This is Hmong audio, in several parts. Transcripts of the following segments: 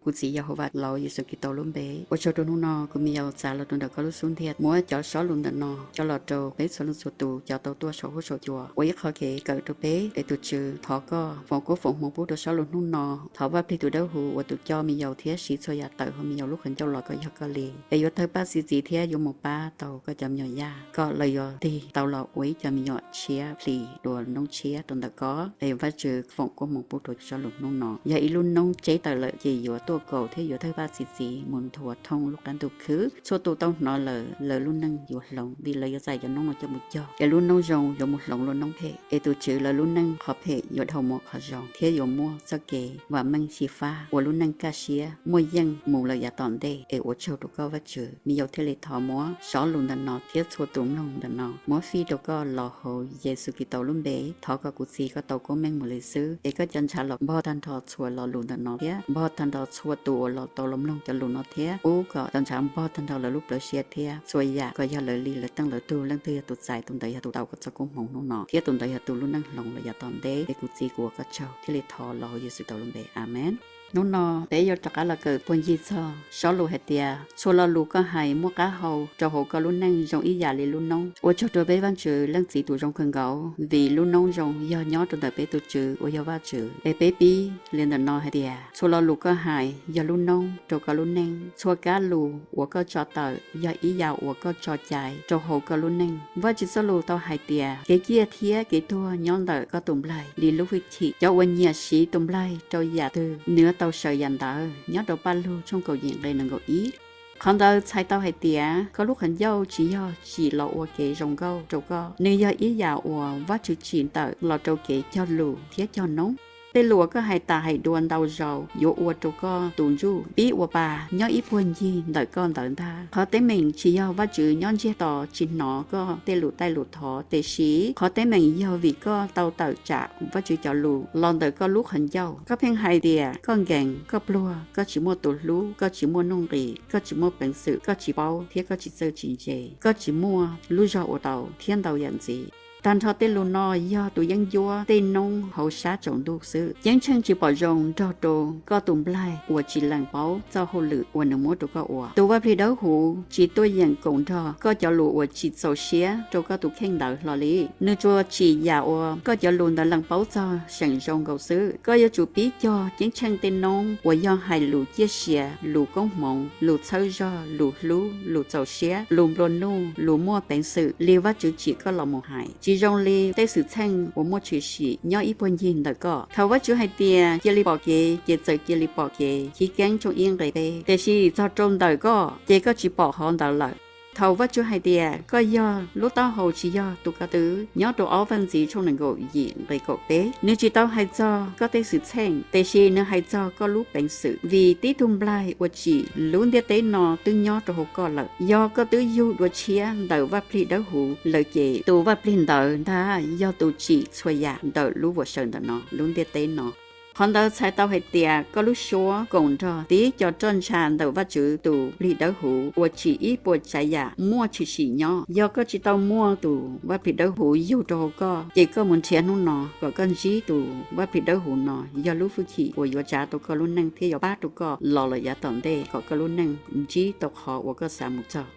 Kuv Txiv Yehauvas, los Yexus Khetos lub npe, ua tsaug rau hnub no kuv me yaus txav los rau ntawm koj lub xub ntiag muab cov sob lus ntawm no coj los rau peb txhua leej txhua tus cov tau tuaj saum huab saum cua ua ib qho kev kawm rau peb. Es tus Tswv, thov koj foom koob foom hmoov pub rau sob lus hnub no. Thov Vaj Plig tus Dawb Huv uas tus coj me yaus thiab siv txhua yam tawm hauv me yaus lub qhov ncauj los koj yog koj li, es yuav tawg paj txi txiv thiab yuav mus pab tau koj cov me nyuam yaj kom lawv yuav tig tau los ua ib co me nyuam tshiab plig dua noob tshiab rau ntawm koj. Es Vajtswv, foom koob hmoov pub rau sob lus hnub no. Yog ib lub noob tseb tawm lawm ces yuav tuaj kaus thiab yuav tawg paj txi txiv mus nthua thooj lub qab ntuj khwb. Txhua tus tau hnov lawm lawv lub neej yuav hloov vim lawv yuav txais cov noob no coj mus cog. Es lub noob zoo yuav mus hloov lub noob phem. Es tus Tswv, lawv lub neej qhov phem yuav dhau mus qhov zoo thiab yuav muaj txoj kev vam meej xyiv fab ua lub neej kaj siab muaj yeej mus lawm yav tom ntej. Es ua tsaug rau koj Vajtswv, me yaus thiaj li thov muab sob lus ntawm no thiab txhua tus mloog ntawm no muab fij rau koj los hauv Yexus Khetos lub npe. Thov kom kuv Txiv koj tau koob meej mus li xwb, es koj cov ntshav los npog tag nrho txhua lo lus ntawm no thiab npog tag nrho txhua tus uas los tau los mloog cov lus no thiab pub kom cov ntshav npog tag nrho lawv lub plawv siab thiab txhua yam kom yog lawv li lawv teej lawv tug, leej twg yog tus txais tus ntawd yog tus tau koj txoj koob hmoov hnub no thiab tus ntawd yog tus lub neej hloov lawm yav tom ntej. Es kuv Txiv, kuv ua koj tsaug thiaj li thov los hauv Yexus Khetos lub npe, Amees. Hnub no peb yuav rov qab los kawm puag ncig txog sob lus hais tias txhua lo lus koj hais muaj qab hau rau hauv koj lub neej zoo ib yam li lub noob. Ua tsaug rau peb Vajtswv Leej Txiv tus zoo kawg nkaus vim lub noob zoo yog nyob rau ntawm peb tus Tswv uas yog Vajtswv. Es peb pib li ntawm no hais tias txhua lo lus koj hais yog lub noob rau koj lub neej. Txhua kab lus uas koj tso tawm yog ib yam uas koj tso cai rau hauv koj lub neej. Vajtswv txoj lus tau hais tias kev ciaj thiab kev tuag nyob ntawm koj tus nplaig li lub hwj chim. Cov uas nyiam siv tus nplaig rau yam twg, nws yuav tau sawv yam ntawd, nyob rau Paj Lug tshooj kaum yim nqe nees nkaum ib. Qhov ntawd txhais tau hais tias koj lub qhov ncauj tsis yog tsim los ua kev zoo nkauj rau koj, nws yog ib yam uas Vajtswv tsim ntawm los rau kev cog lus thiab cog noob. Tej lus uas koj hais tas hais dua ntau zaus yuav ua rau koj tus ntsuj pib ua pa nyob ib puag ncig ntawm koj ntawd ntag. Qhov teeb meem tsis yog Vajtswv nyob ntsiag to tsis hnov koj tej lus taij lus thov, tiam sis qhov teeb meem yog vim koj tau tawm tsam Vajtswv cov lus los ntawm koj lub qhov ncauj. Koj pheej hais tias koj nkees, koj pluag, koj tsis muaj tus hlub, koj tsis muaj nuj nqis, koj tsis muaj peev xwm, koj tsis paub thiab koj tsis txawj tsis ntse, koj tsis muaj lub zog ua tau thiab ntau yam ntxiv. Tag nrho tej lus no yog tus yeeb ncuab tej noob hauv sab tsaus ntuj xwb. Ceeb tsheej tsis pom zoo nrog rau koj tus nplaig uas tsis lees paub txoj hauj lwm uas nws muab rau koj ua. Tus Vaj Plig Dawb Huv tsis tuaj yeem koom nrog koj cov lus uas tsis txaus siab rau koj tus kheej ntawd hlo li. Nws tsuas tsim yam uas koj cov lus ntawd lees paub txog seem zoo nkaus xwb. Koj yuav tsum pib cog ceeb tsheej tej noob uas yog hais lus ciaj sia, lus koob hmoov, lus txhawb zog, lus hlub, lus txaus siab, lus nplua nuj, lus muaj peev xwm li Vajtswv tsim koj los mus hais, tsis zoo li tej xwm txheej uas muaj tshwm sim nyob ib puag ncig ntawm koj. Thaum Vajtswv hais tias cia li pom kev ces txawm cia li pom kev, Chivkeeb tshooj ib nqe peb, tiam sis txog rau ntawm koj ces koj tsis pom hov ntawd lawm. Thaum Vajtswv hais tias koj yog lub taub hau tsis yog tus ko tw, nyob rau ob Vaj Ntxiv tshooj nees nkaum yim nqe kaum peb, nws tsis tau hais txog koj tej xwm txheej, tiam sis nws hais txog koj lub peev xwm. Vim tib tug nplaig uas tsim lub ntiaj teb no twb nyob rau hauv koj lawm. Yog koj twb yug dua tshiab ntawm Vaj Plig Dawb Huv lawm ces tus Vaj Plig ntawd ntag yog tus tsim txhua yam ntawm lub vuas saws ntawm no, lub ntiaj teb no. Qhov ntawd txhais tau hais tias koj lub suab koom nrog tib co roj ntsha ntawm Vajtswv tus Plig Dawb Huv uas tsim ib puas tsav yam muaj tshwm sim nyob. Yog koj tsis tau muaj tus Vaj Plig Dawb Huv yug rau hauv koj, ces koj mus nrhiav hnub no kom koj ntsib tus Vaj Plig Dawb Huv no, yog lub hwj chim uas yuav tsav tau koj lub neej thiab yuav pab rau koj los lawm yav tom ntej kom koj lub neej ntsib tau qhov uas koj xav mus txog.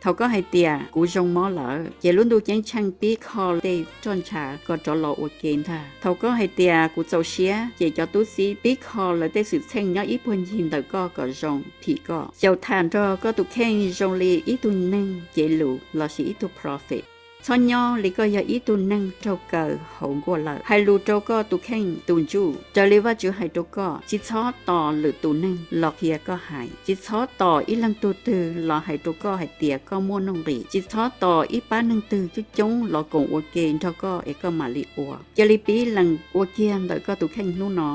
Thaum koj hais tias kuv zoo mob lawm, ces lub ntuj ceeb tsheej pib kho tej roj ntsha kom rov los ua ke ntag. Thaum koj hais tias kuv txaus siab, ces cov tub txib pib kho lawv tej xwm txheej nyob ib puag ncig ntawm koj kom zoo thim koj. Xyaum tham nrog koj tus kheej zoo li ib tug neeg cev lus lossis ib tug prophet. Txhob nyob li koj yog ib tug neeg raug kaw hauv nkuaj lawm. Hais lus rau koj tus kheej tus ntsuj raws li Vajtswv hais rau koj. Tsis txhob tos lwm tus neeg los qhia koj hais. Tsis txhob tos ib leeg tug twg los hais rau koj hais tias koj muaj nuj nqis. Tsis txhob tos ib pab neeg twg coob coob los koom ua ke nrog koj es koj mam li ua. Cia li pib lees ua kiag ntawm koj tus kheej hnub no.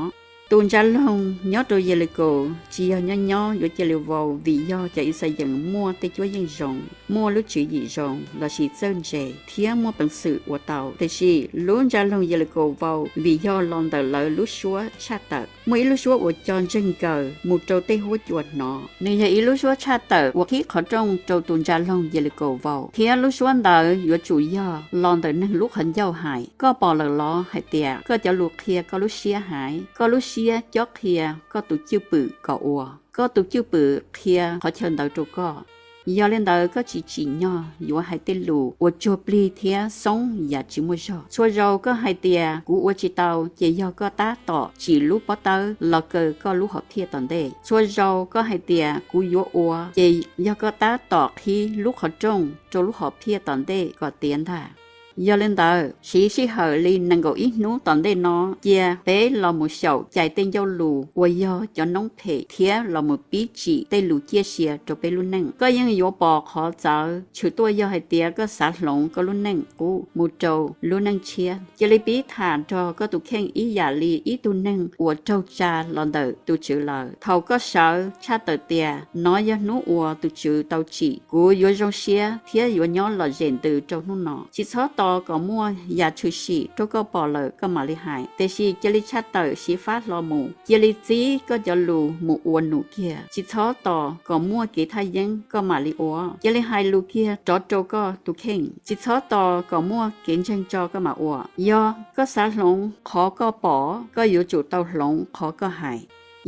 Tus ntsa loog nyob rau Yelikaus tsis yog nyob nyob yuav cia li vau vim yog cov Yixalayees muaj tej cuab yeej zoo, muaj lub tswv yim zoo lossis txawj ntse thiab muaj peev xwm ua tau. Tiam sis lub ntsa loog Yelikaus vau vim yog los ntawm lawv lub suab tshaj tawm. Muaj ib lub suab uas co ntseeg nkaws mus rau tej huab cua hnov, nws yog ib lub suab tshaj tawm uas qhib qhov rooj rau tus ntsa loog Yelikaus vau, thiab lub suab ntawd yuav tsum yog los ntawm neeg lub qhov ncauj hais. Koj pom lawm los hais tias koj cov lus qhia koj lub siab haiv, koj lub siab cob qhia koj tus cwj pwm kom ua, koj tus cwj pwm qhia qhov chaw ntawd rau koj. Yog li ntawd koj tsis tsim nyog yuav hais tej lus uas tsuag plig thiab xoob yam tsis muaj zog. Txhua zaus koj hais tias kuv ua tsis tau ces yog koj tab tom tsim lub pob tawb los kaw koj lub hom phiaj tom ntej. Txhua zaus koj hais tias kuv yuav ua ces yog koj tab tom qhib lub qhov rooj rau lub hom phiaj tom ntej kom tiav ntag. Yog li ntawd, siv sij hawm li nees nkaum ib hnub tom ntej no, cia peb los mus xyaum cais tej ncauj lus uas yog cov noob phem thiab los mus pib tsim tej lus ciaj sia rau peb lub neej. Koj yeej yuav pom qhov txawv tshwm tuaj yog hais tias koj xav hloov koj lub neej qub mus rau lub neej tshiab. Cia li pib tham nrog koj tus kheej ib yam li ib tug neeg uas raug tsa los ntawm tus Tswv lawm. Thaum koj sawv tshaj tawm tias nov yog hnub uas tus Tswv tau tsim, kuv yuav zoo siab thiab yuav nyob lom zem ntws rau hnub no. Tsis txhob tos kom muaj yam tshwm sim rau koj pom lawm koj mam li hais, tiam sis cia li tshaj tawm xyiv fab hlo mus. Cia li txib koj cov lus mus ua num kiag. Tsis txhob tos kom muaj kev thaj yeeb koj mam li ua. Cia li hais lus kiag rov rau koj tus kheej. Tsis txhob tos kom muaj kev ntseeg tso koj mam ua. Yog koj xav hloov qhov koj pom, koj yuav tsum tau hloov qhov koj hais.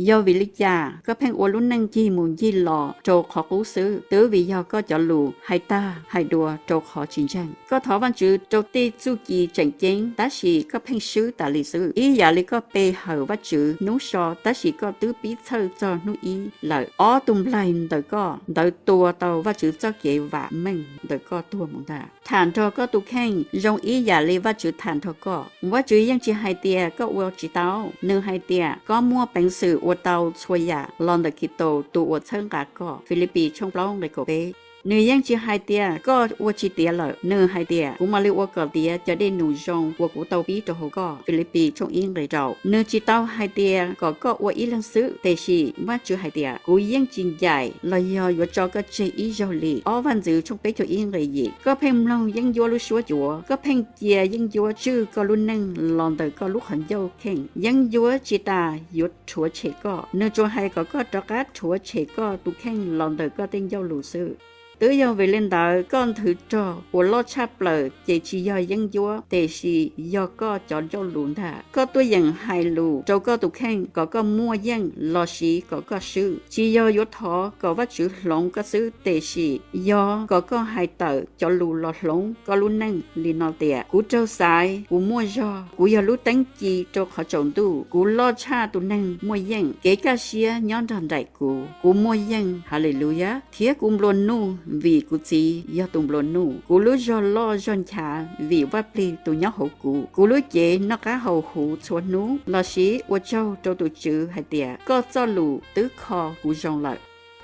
Yog vim li cas koj pheej ua lub neej ncig mus ncig los rau qhov qub xwb? Twb vim yog koj cov lus hais tag hais dua rau qhov tsis ntseeg. Koj thov Vajtswv rau tej txuj ci tseem ceeb tab sis koj pheej swb tas li xwb. Ib yam li koj pe hawm Vajtswv hnub so tab sis koj twb pib txhawj txog hnub ib lawm. Ob tug nplaig ntawm koj ntawd tua tau Vajtswv txoj kev vam meej ntawm koj tuag mus ntag. Tham nrog koj tus kheej zoo ib yam li Vajtswv tham nrog koj. Vajtswv yeej tsis hais tias koj ua tsis tau, nws hais tias koj muaj peev xwm ua tau txhua yam los ntawm Khetos tus uas txhawb nqa koj. Filipis tshooj plaub nqe kaum peb. Nws yeej tsis hais tias koj ua tsis tiav lawm, nws hais tias kuv mam li ua kom tiav cov dej num zoo uas kuv tau pib rau hauv koj. Filipis tshooj ib nqe rau. Nws tsis tau hais tias kom koj ua ib leeg xwb, tiam sis Vajtswv hais tias kuv yeej tsis ncaim los yog yuav tso koj tseg ib zaug li. Ob Vaj ntxwv tshooj peb caug ib nqe yim. Koj pheej mloog yeeb ncuab lub suab cuav, koj pheej cia yeeb ncuab tswj koj lub neej los ntawm koj lub qhov ncauj kheej. Yeeb ncuab tsis tas yuav rhuav tshem koj, nws tsuas hais kom koj rov qab rhuav tshem koj tus kheej los ntawm koj tej ncauj lus xwb. Twb yog vim li ntawd koj nthwv rog uas loj tshaj plaws ces tsis yog yeeb ncuab tiam sis yog koj cov ncauj lus ntag. Koj tuaj yeem hais lus rau koj tus kheej kom koj muaj yeej los sis kom koj swb. Tsis yog yuav thov kom Vajtswv hloov koj xwb tiam sis yog kom koj hais tawm cov lus los hloov koj lub neej li no tias kuv raug xaiv, kuv muaj zog, kuv yog lub teeb ci rau qhov tsaus ntuj, kuv loj tshaj tus neeg muaj yeej, kev kaj siab nyob nrog nraim kuv, kuv muaj yeej, Haleluyas, thiab kuv nplua nuj vim kuv Txiv yog tus nplua nuj, kuv lub zog loj zog nchav vim Vaj Plig tus nyob hauv kuv, kuv lub cev noj qab haus huv txhua hnub. Los sis ua tsaug rau tus Tswv hais tias koj txoj lus twb kho kuv zoo lawm.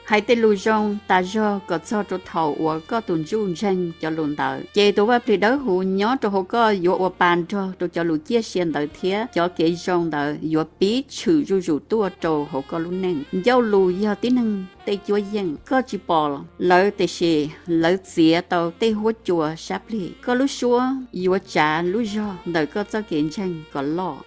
Hais tej lus zoo tas zog kom txog rau thaum uas koj tus ntsuj ntseeg cov lus ntawd, ces tus Vaj Plig Dawb Huv nyob rau hauv koj yuav ua pa nrog rau cov lus ciaj sia ntawd thiab cov kev zoo ntawd yuav pib tshwm zuj zus tuaj rau hauv koj lub neej. Ncauj lus yog tib neeg tej cuab yeej, koj tsis pom lawv tiam sis lawv txiav tau tej huab cua sab plig. Koj lub suab yuav tsav lub zog ntawm koj txoj kev ntseeg kom loj.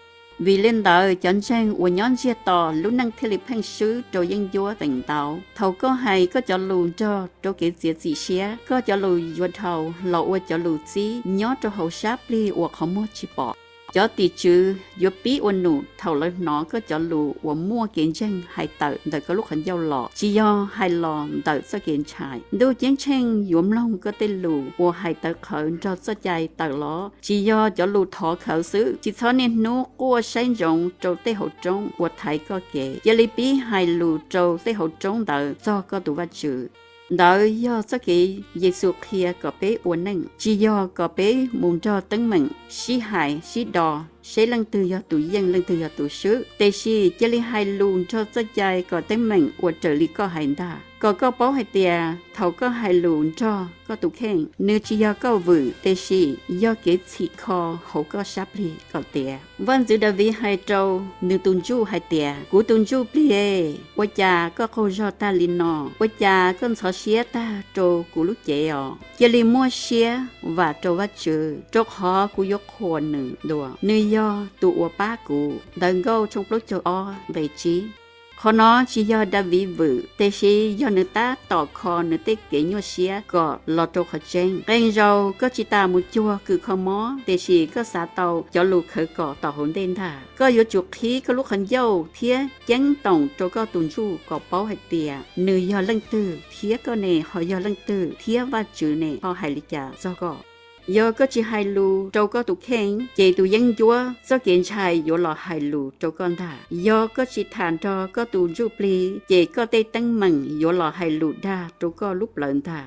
Vim li ntawd cov ntseeg uas nyob ntsiag to lub neej thiaj li pheej swb rau yeeb ncuab feem ntau. Thaum koj hais koj cov lus nrog rau kev txiav txim siab, koj cov lus yuav dhau los ua cov lus txib nyob rau hauv sab plig uas qhov muag tsis pom. Cov tim tswv yuav pib ua num thaum lawv hnov koj cov lus uas muaj kev ntseeg hais tawm ntawm koj lub qhov ncauj los, tsis yog hais los ntawm txoj kev ntshai. Ntuj ceeb tsheej yuav mloog koj tej lus uas hais tawv qhawv nrog txoj cai tawm los, tsis yog cov lus thov khawv xwb. Tsis txhob niaj hnub quaj saib ntsoov rau tej hauv roob uas thaiv koj kev. Cia li pib hais lus rau tej hauv roob ntawd txog koj tus Vajtswv. Ntawd yog txoj kev Yexus qhia kom peb ua neej, tsis yog kom peb mus nrog teeb meem sib hais sib do seb leej twg yog tus yeej leej twg yog tus swb. Tiam sis cia li hais lus nrog txoj cai kom teeb meem ua raws li koj hais ntag. Kom koj paub hais tias thaum koj hais lus nrog koj tus kheej, nws tsis yog koj vwm, tiam sis yog kev txhim kho hauv koj sab plig kom tiav. Vaj ntxwv Daviv hais rau nws tus ntsuj hais tias, kuv tus ntsuj plig, ua cas koj qaug zog tag li no? Ua cas koj ntxhov siab tag rau kuv lub cev os? Cia li muaj siab vam rau Vajtswv, rau qhov kuv yuav qhuas nws dua. Nws yog tus uas pab kuv. Ntawv Nkauj tshooj plaub caug ob nqe tsib. Qhov no tsis yog Daviv vwm, tiam sis yog nws tab tom kho nws tej kev nyuaj siab kom los rau qhov tseeb. Qee zaus koj tsis tas mus cuag kws kho mob, tiam sis koj xav tau cov lus khawv kom tom hauv ntej ntag. Koj yuav tsum qhib koj lub qhov ncauj thiab ceeb toom rau koj tus ntsuj kom paub hais tias nws yog leej twg, thiab koj ne ho yog leej twg, thiab Vajtswv ne ho hais li cas txog koj. Yog koj tsis hais lus rau koj tus kheej, ces tus yeeb ncuab txoj kev ntshai yuav los hais lus rau koj ntag. Yog koj tsis tham nrog koj tus ntsuj plig, ces koj tej teeb meem yuav los hais lus dag rau koj lub plawv ntag.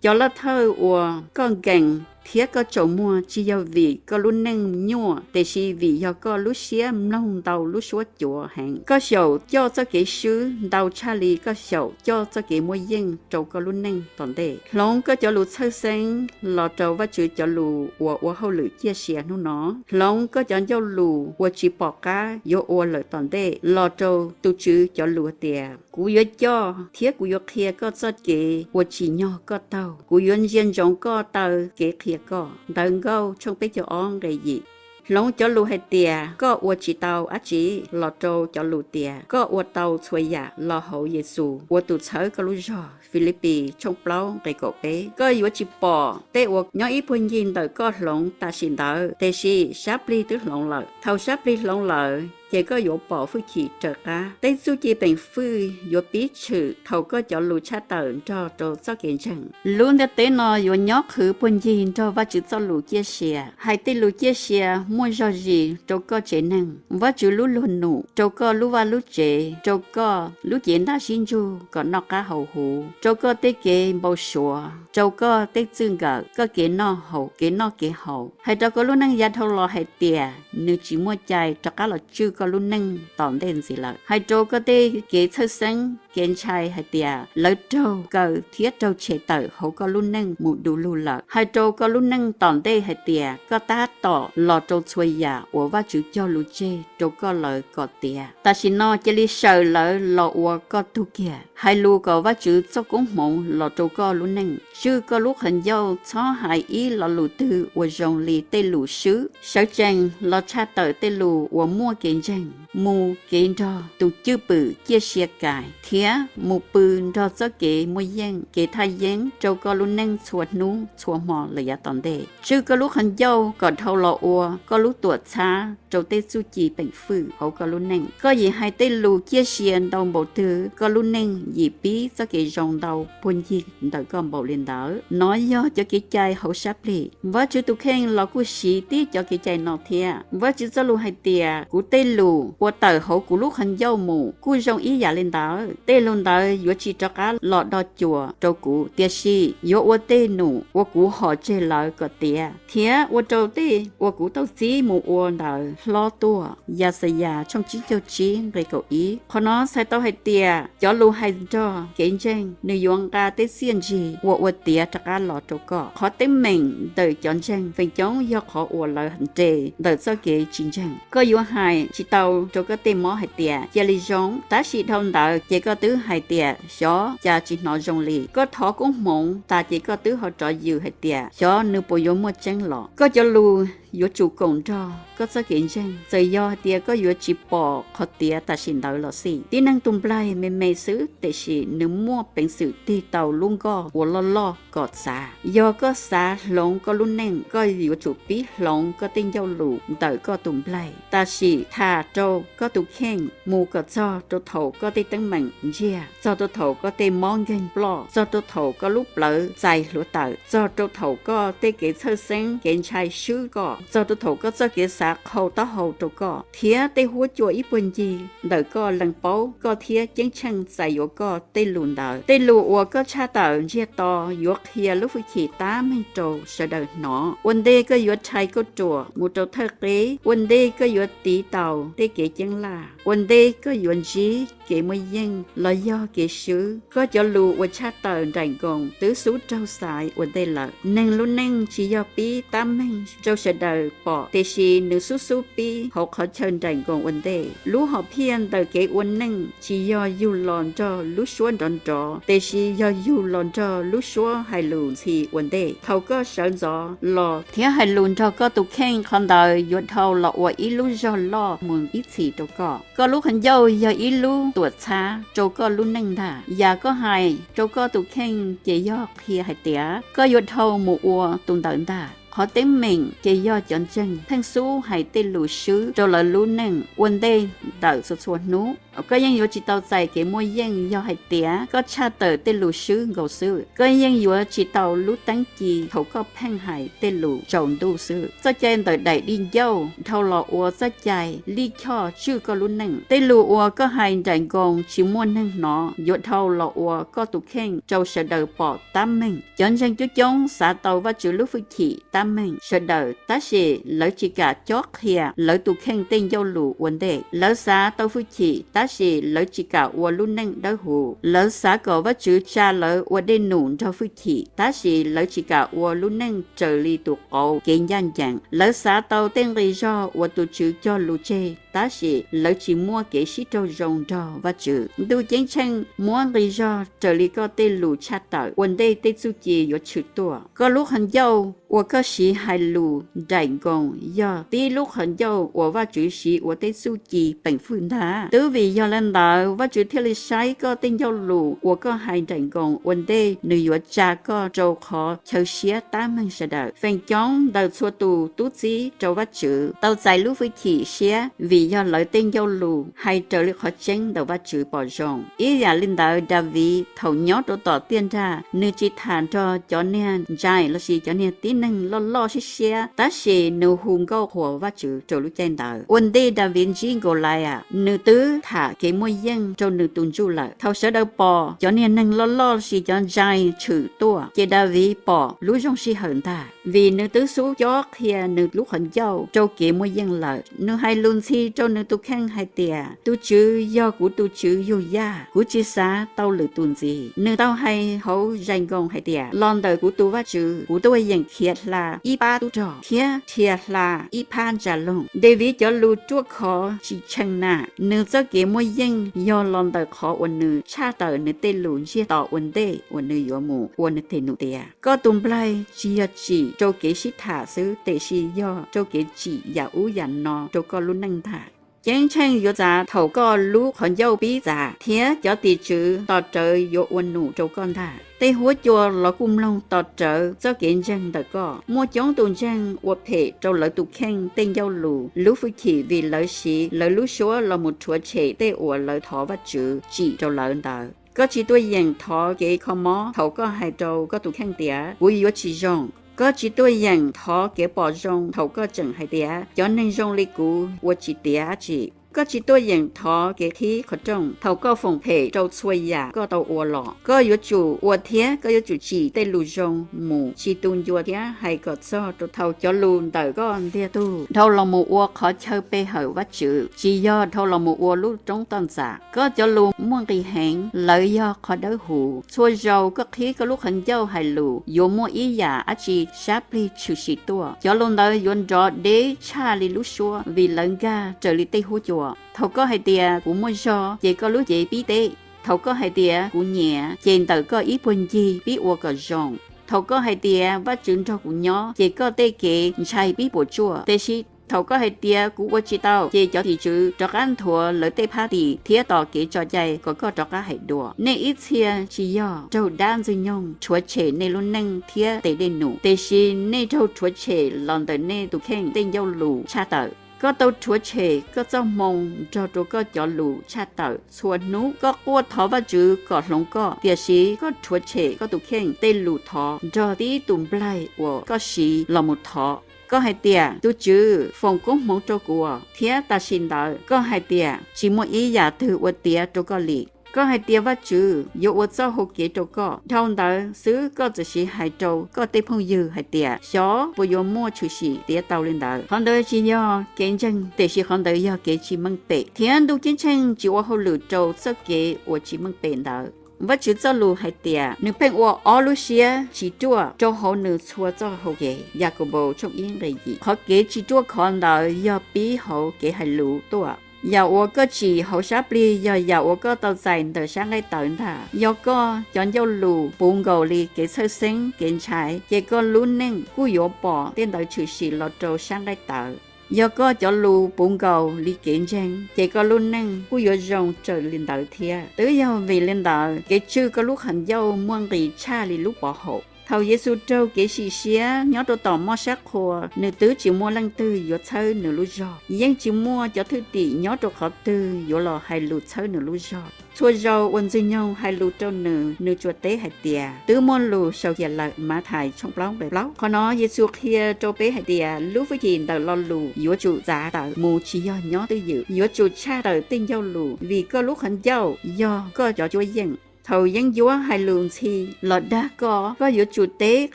Cov laj thawj uas koj nkees thiab koj tsaus muag tsis yog vim koj lub neej nyuaj, tiam sis vim yog koj lub siab mloog ntau lub suab cuav heev. Koj xyaum coj txoj kev swb ntau tshaj li koj xyaum coj txoj kev muaj yeej rau koj lub neej tom ntej. Hloov koj cov lus txhawj xeeb los rau Vajtswv cov lus uas ua hauj lwm ciaj sia hnub no. Hloov koj cov ncauj lus uas tsis pom qab yuav ua lawm tom ntej los rau tus Tswv cov lus tias: Kuv yuav coj thiab kuv yuav qhia koj txoj kev uas tsim nyog koj taug. Kuv yuav ntsia ntsoov koj taw kev qhia koj. Ntawv Nkauj tshooj peb caug ob nqe yim. Hloov cov lus hais tias koj ua tsis tau dab tsi los rau cov lus tias koj ua tau txhua yam los hauv Yexus uas tus txhawb koj lub zog. Filipis tshooj plaub nqe kaum peb. Koj yuav tsis pom tej uas nyob ib puag ncig ntawm koj hloov tam sim ntawd, tiam sis sab plig twb hloov lawm. Thaum sab plig hloov lawm, ces koj yuav pom hwj chim raws qab. Tej txuj ci peem fwj yuav pib tshwm thaum koj cov lus tshaj tawm nrog rau txoj kev ntseeg. Lub ntiaj teb no yuav nyob qhwv puag ncig nrog Vajtswv txoj lus ciaj sia. Hais tej lus ciaj sia muaj zog zis rau koj tsev neeg, Vajtswv lub luag num, rau koj lub vaj lub tsev, rau koj lub cev ntaj sib ntsug kom noj qab haus huv, rau koj tej kev npau suav, rau koj tej txij nkawm, koj kev noj haus, kev noj kev haus. Hais rau koj lub neej yav dhau los hais tias nws tsis muaj cai rov qab los tswj koj lub neej tom ntej ntxiv lawm. Hais rau koj tej kev txhawj xeeb, kev ntshai hais tias lawv raug kaw thiab raug tshem tawm hauv koj lub neej mus du lug lawm. Hais rau koj lub neej tom ntej hais tias koj tab tom los rau txhua yam uas Vajtswv cog lus tseg rau koj lawm kom tiav. Tam sim no cia li sawm lawv los ua koj tug kiag. Hais lus kom Vajtswv txoj koob hmoov los rau koj lub neej. Tswj koj lub qhov ncauj txhob hais ib lo lus twg uas zoo li tej lus swb, sawv tsees los tshaj tawm tej lus uas muaj kev ntseeg, mus kev nrog tus cwj pwm ciaj sia kais, thiab mus pw nrog txoj kev muaj yeej, kev thaj yeeb rau koj lub neej txhua hnub txhua hmo lawm yav tom ntej. Tswj koj lub qhov ncauj kom dhau los ua koj lub tuam txhab rau tej txuj ci peem fwj hauv koj lub neej. Koj yim hais tej lus ciaj sia ntau npaum twg, koj lub neej yim pib txoj kev zoo ntau puag ncig ntawm koj npaum li ntawd. Nov yog cov kev cai hauv sab plig. Vajtswv tus kheej los kuj siv tib cov kev cai no thiab. Vajtswv txoj lus hais tias, kuv tej lus uas tawm hauv kuv lub qhov ncauj mus kuj zoo ib yam li ntawd. Tej lus ntawd yuav tsis rov qab los do cuam rau kuv, tiam sis yuav ua tej num uas kuv hom tseg lawv kom tiav, thiab ua rau tej uas kuv tau txib mus ua ntawd hlob tuaj. Yaxayas tshooj tsib caug tsib nqe kaum ib. Qhov no txhais tau hais tias cov lus hais nrog kev ntseeg nws yuav nqa tej txiaj ntsig uas ua tiav rov qab los rau koj. Qhov teeb meem ntawm cov ntseeg feem coob yog qhov uas lawv nres ntawm txoj kev tsis ntseeg. Koj yuav hais tsis tau rau koj tej mob hais tias, cia li zoo, tab sis dhau ntawd ces koj twb hais tias, xyov cas tsis hnov zoo li. Koj thov koob hmoov tas ces koj twb ho rov yws hais tias, xyov nws puas yuav muaj tseeb los. Koj cov lus yuav tsum koom nrog koj txoj kev ntseeg, txawm yog hais tias koj yuav tsis pom qhov tiav tam sim ntawd los xij. Tib neeg tus nplaig me me xwb, tiam sis nws muaj peev xwm tig tau lub nkoj uas loj loj kom txav. Yog koj xav hloov koj lub neej, koj yuav tsum pib hloov koj tej ncauj lus ntawm koj tus nplaig. Tam sim tham rau koj tus kheej mus kom txog rau thaum koj tej teeb meem ntsiag, txog rau thaum koj tej mob nkeeg ploj, txog rau thaum koj lub plawv txais hluav taws, txog rau thaum koj tej kev txhawj xeeb kev ntshai swb koj, txog rau thaum koj txoj kev xav qhau taub hau rau koj, thiab tej huab cua ib puag ncig ntawm koj lees paub koj thiab ceeb tsheej txais yuav koj tej lus ntawd. Tej lus uas koj tshaj tawm ntsiag to yuav qhia lub hwj chim tab meeg rau sawv daws hnov. Ua ntej koj yuav rhais kauj ruam mus rau thawj qeb, ua ntej koj yuav tiv tau tej kev ceeb laj, ua ntej koj yuav ntsib kev muaj yeej los yog kev swb, koj cov lus uas tshaj tawm nraim nkoos twb xub raug xaiv ua ntej lawm. Neeg lub neej tsis yog pib tab meeg rau sawv daws. daws pom, tiam sis nws xub xub pib hauv qhov chaw nraim nkoos ua ntej. Lub hom phiaj ntawm kev ua neej tsis yog yug los nrog lub suab nrov nrov, tiam sis yog yug los nrog lub suab hais lus ntxhi ua ntej. Thaum koj sawv ntxov los thiab hais lus nrog koj tus kheej, qhov ntawd yuav dhau los ua ib lub zog loj mus ib txhis rau koj. Koj lub qhov ncauj yog ib lub tuam txhab rau koj lub neej ntag. Yam koj hais rau koj tus kheej ces yog qhia hais tias koj yuav dhau mus ua tus ntawd ntag. Qhov teeb meem ces yog cov ntseeg pheej xub hais tej lus swb rau lawv lub neej ua ntej ntawm txhua txhua hnub. Koj yeej yuav tsis tau txais kev muaj yeej yog hais tias koj tshaj tawm tej lus swb nkaus xwb. Koj yeej yuav tsis tau lub teeb ci thaum koj pheej hais tej lus tsaus ntuj xwb. Txoj cai ntawm daim di ncauj dhau los ua txoj cai lij choj tswj koj lub neej. Tej lus uas koj hais nraim nkoos tsis muaj neeg hnov yuav dhau los ua koj tus kheej rau sawv daws pom tab meeg. Cov ntseeg coob coob xav tau Vajtswv lub fwj chim tab meeg sawv daws, tab sis lawv tsis kam cob qhia lawv tus kheej tej ncauj lus ua ntej. Lawv xav tau fwj chim tab sis lawv tsis kam ua lub neej dawb huv. Lawv xav kom Vajtswv tsa lawv ua dej num nrog fwj chim tab sis lawv tsis kam ua lub neej raws li tus qauv kev ncaj ncees. Lawv xav tau tej nqi zog uas tus Tswv cog lus tseg tab sis lawv tsis muaj kev sib raug zoo nrog Vajtswv. Ntuj Ceeb Tsheej muab nqi zog raws li koj tej lus tshaj tawm ua ntej tej txuj ci yuav tshwm tuaj. Koj lub qhov ncauj uas koj siv hais lus nraim nkoos yog tib lub qhov ncauj uas Vajtswv siv ua tej txuj ci peem fwj ntag. Twb vim yog li ntawd Vajtswv thiaj li saib koj tej ncauj lus uas koj hais nraim nkoos ua ntej, nws yuav tsa koj rau qhov chaw siab tab meeg sawv daws. Feem coob ntawm txhua tus tub txib rau Vajtswv tau txais lub fwj chim siab vim yog lawv tej ncauj lus hais raws li qhov tseeb ntawm Vajtswv pom zoo. Ib yam li ntawd, Daviv thaum nyob rau tom tiaj nrag, nws tsis tham nrog cov niag ntxhais lossis cov niag tib neeg loj loj siab siab, tab sis nws hu nkauj qhuas Vajtswv rau lub caij ntawd. Ua ntej Daviv ntsib Nkaulayas, nws twb tham kev muaj yeej rau nws tus ntsuj lawm. Thaum sawv daws pom cov niag neeg loj loj lossis cov ntxhais tshwm tuaj, ces Daviv pom lub zoo sij hawm ntag, vim nws twb xub cob qhia nws lub qhov ncauj rau kev muaj yeej lawm. Nws hais lus ntxhi rau nws tus kheej hais tias, Tus Tswv yog kuv tus Tswv yug yaj, kuv tsis xav tau lwm tus ntxiv. Nws tau hais hauv zais nkoos hais tias, Los ntawm kuv tus Vajtswv, kuv tuaj yeem khiav hla ib pab tub rog thiab dhia hla ib phab ntsa loog. Daviv cov lus ruaj khov tsis tshee na, nws txoj kev muaj yeej yog los ntawm qhov uas nws tshaj tawm nws tej lus ntsiag to ua ntej uas nws yuav mus ua nws tes num tiav. Koj tus nplaig tsis yog tsim rau kev sib tham xwb, tiam sis yog rau kev tsim yam ub yam no rau koj lub neej ntag. Ceeb tsheej yuav txav thaum koj lub qhov ncauj pib txav, thiab cov tim tswv tos rawv yuav ua num rau koj ntag. Tej huab cua los kuj mloog tos rawv txoj kev ntseeg ntawm koj. Muaj coob tus ntseeg ua phem rau lawv tus kheej tej ncauj lus lub fwj chim vim lawv siv lawv lub suab los mus rhuav tshem tej uas lawv thov Vajtswv tsim rau lawv ntawd. Koj tsis tuaj yeem thov kev kho mob thaum koj hais rau koj tus kheej tias, Kuv yuav tsis zoo. Koj tsis tuaj yeem thov kev pom zoo thaum koj tseem hais tias, Cov neeg zoo li kuv ua tsis tiav dab tsi. Koj tsis tuaj yeem thov kev qhib qhov rooj thaum koj foom phem rau txhua yam koj tau ua los. Koj yuav tsum ua thiab koj yuav tsum tsim tej lus zoo mus, tsis tu ncua thiab hais kom txog rau thaum cov lus ntawm koj ntiag tug dhau los mus ua qhov chaw pe hawm Vajtswv, tsis yog dhau los mus ua lub roob toj ntxas. Koj cov lus muaj nqis heev, lawv yog qhov dawb huv. Txhua zaus koj qhib koj lub qhov ncauj hais lus, yuav muaj ib yam dab tsi sab plig tshwm sim tuaj. Cov lus ntawd yuav nrov deb tshaj li lub suab, vim lawv nkag raws li tej huab cua. Thaum koj hais tias, Kuv muaj zog, ces koj lub cev pib teb. Thaum koj hais tias, Kuv nyiam, ces ntawm koj ib puag ncig pib ua kom zoo. Thaum koj hais tias, Vajtswv nrog kuv nyob, ces koj tej kev ntshai pib puas tsuaj. Tiam sis thaum koj hais tias, Kuv ua tsis tau, ces cov tim tswv rov qab nthuav lawv tej phab tis thiab tos kev tso cai kom koj rov qab hais dua. Nej ib txhia tsis yog raug dab ntxwg nyoog rhuav tshem nej lub neej thiab tes dej num, tiam sis nej raug rhuav tshem los ntawm nej tus kheej tej ncauj lus tshaj tawm. Koj tau rhuav tshem koj txoj hmoo nrog rau koj cov lus tshaj tawm. Txhua hnub koj quaj thov Vajtswv kom hloov koj, tiam sis koj rhuav tshem koj tus kheej tej lus thov nrog tib tus nplaig uas koj siv los mus thov. Koj hais tias, Tus Tswv, foom koob hmoov rau kuv, thiab tam sim ntawd koj hais tias, Tsis muaj ib yam twg ua tiav rau koj li. Koj hais tias Vajtswv yuav ua txoj hau kev rau koj, dhau ntawd xwb koj txawm siv hais rau koj tej phooj ywg hais tias, Xyov puas yuav muaj tshwm sim tiav tau li ntawd. Qhov ntawd tsis yog kev ntseeg, tiam sis qhov ntawd yog kev tsis meej pem, thiab ntuj ceeb tsheej tsis ua hauj lwm rau txoj kev uas tsis meej pem ntawd. Vajtswv txoj lus hais tias nws pheej ua ob lub siab tsis ruaj rau hauv nws txhua txoj hau kev Yakaunpaus tshooj ib nqe yim. Qhov kev tsis ruaj khov ntawd yog pib hauv kev hais lus tuaj. Yam uas koj tsim hauv sab plig yog yam uas koj tau txais ntawm sab nqaij tawv ntag. Yog koj cov ncauj lus puv nkaus li kev txhawj xeeb kev ntshai, ces koj lub neej kuj yuav pom tej ntawd tshwm sim los rau sab nqaij tawv. Yog koj cov lus puv nkaus li kev ntseeg, ces koj lub neej kuj yuav zoo raws li ntawd thiab. Twb yog vim li ntawd, kev tswj koj lub qhov ncauj muaj nqis tshaj li lub pov haum. Thaum Yexus raug kev sim siab nyob rau tom moj sab qhua, nws twb tsis muaj leej twg yuav txhawb nws lub zog, yeej tsis muaj cov thwj tim nyob rau qhov twg yuav los hais lus txhawb nws lub zog. Txhua zaus uas Ntxwg Nyoog hais lus rau nws, nws tsuas teb hais tias, Twb muaj lus xyaum kiag lawm Mathais tshooj plaub nqe plaub. Qhov no Yexus qhia rau peb hais tias lub hwj chim ntawm lo lus yuav tsum txav tawm mus tsis yog nyob twj ywm, yuav tsum tshaj tawm tej ncauj lus, vim koj lub qhov ncauj yog koj cov cuab yeej. Thaum yeeb ncuab hais lus ntxhi los dag koj, koj yuav tsum teb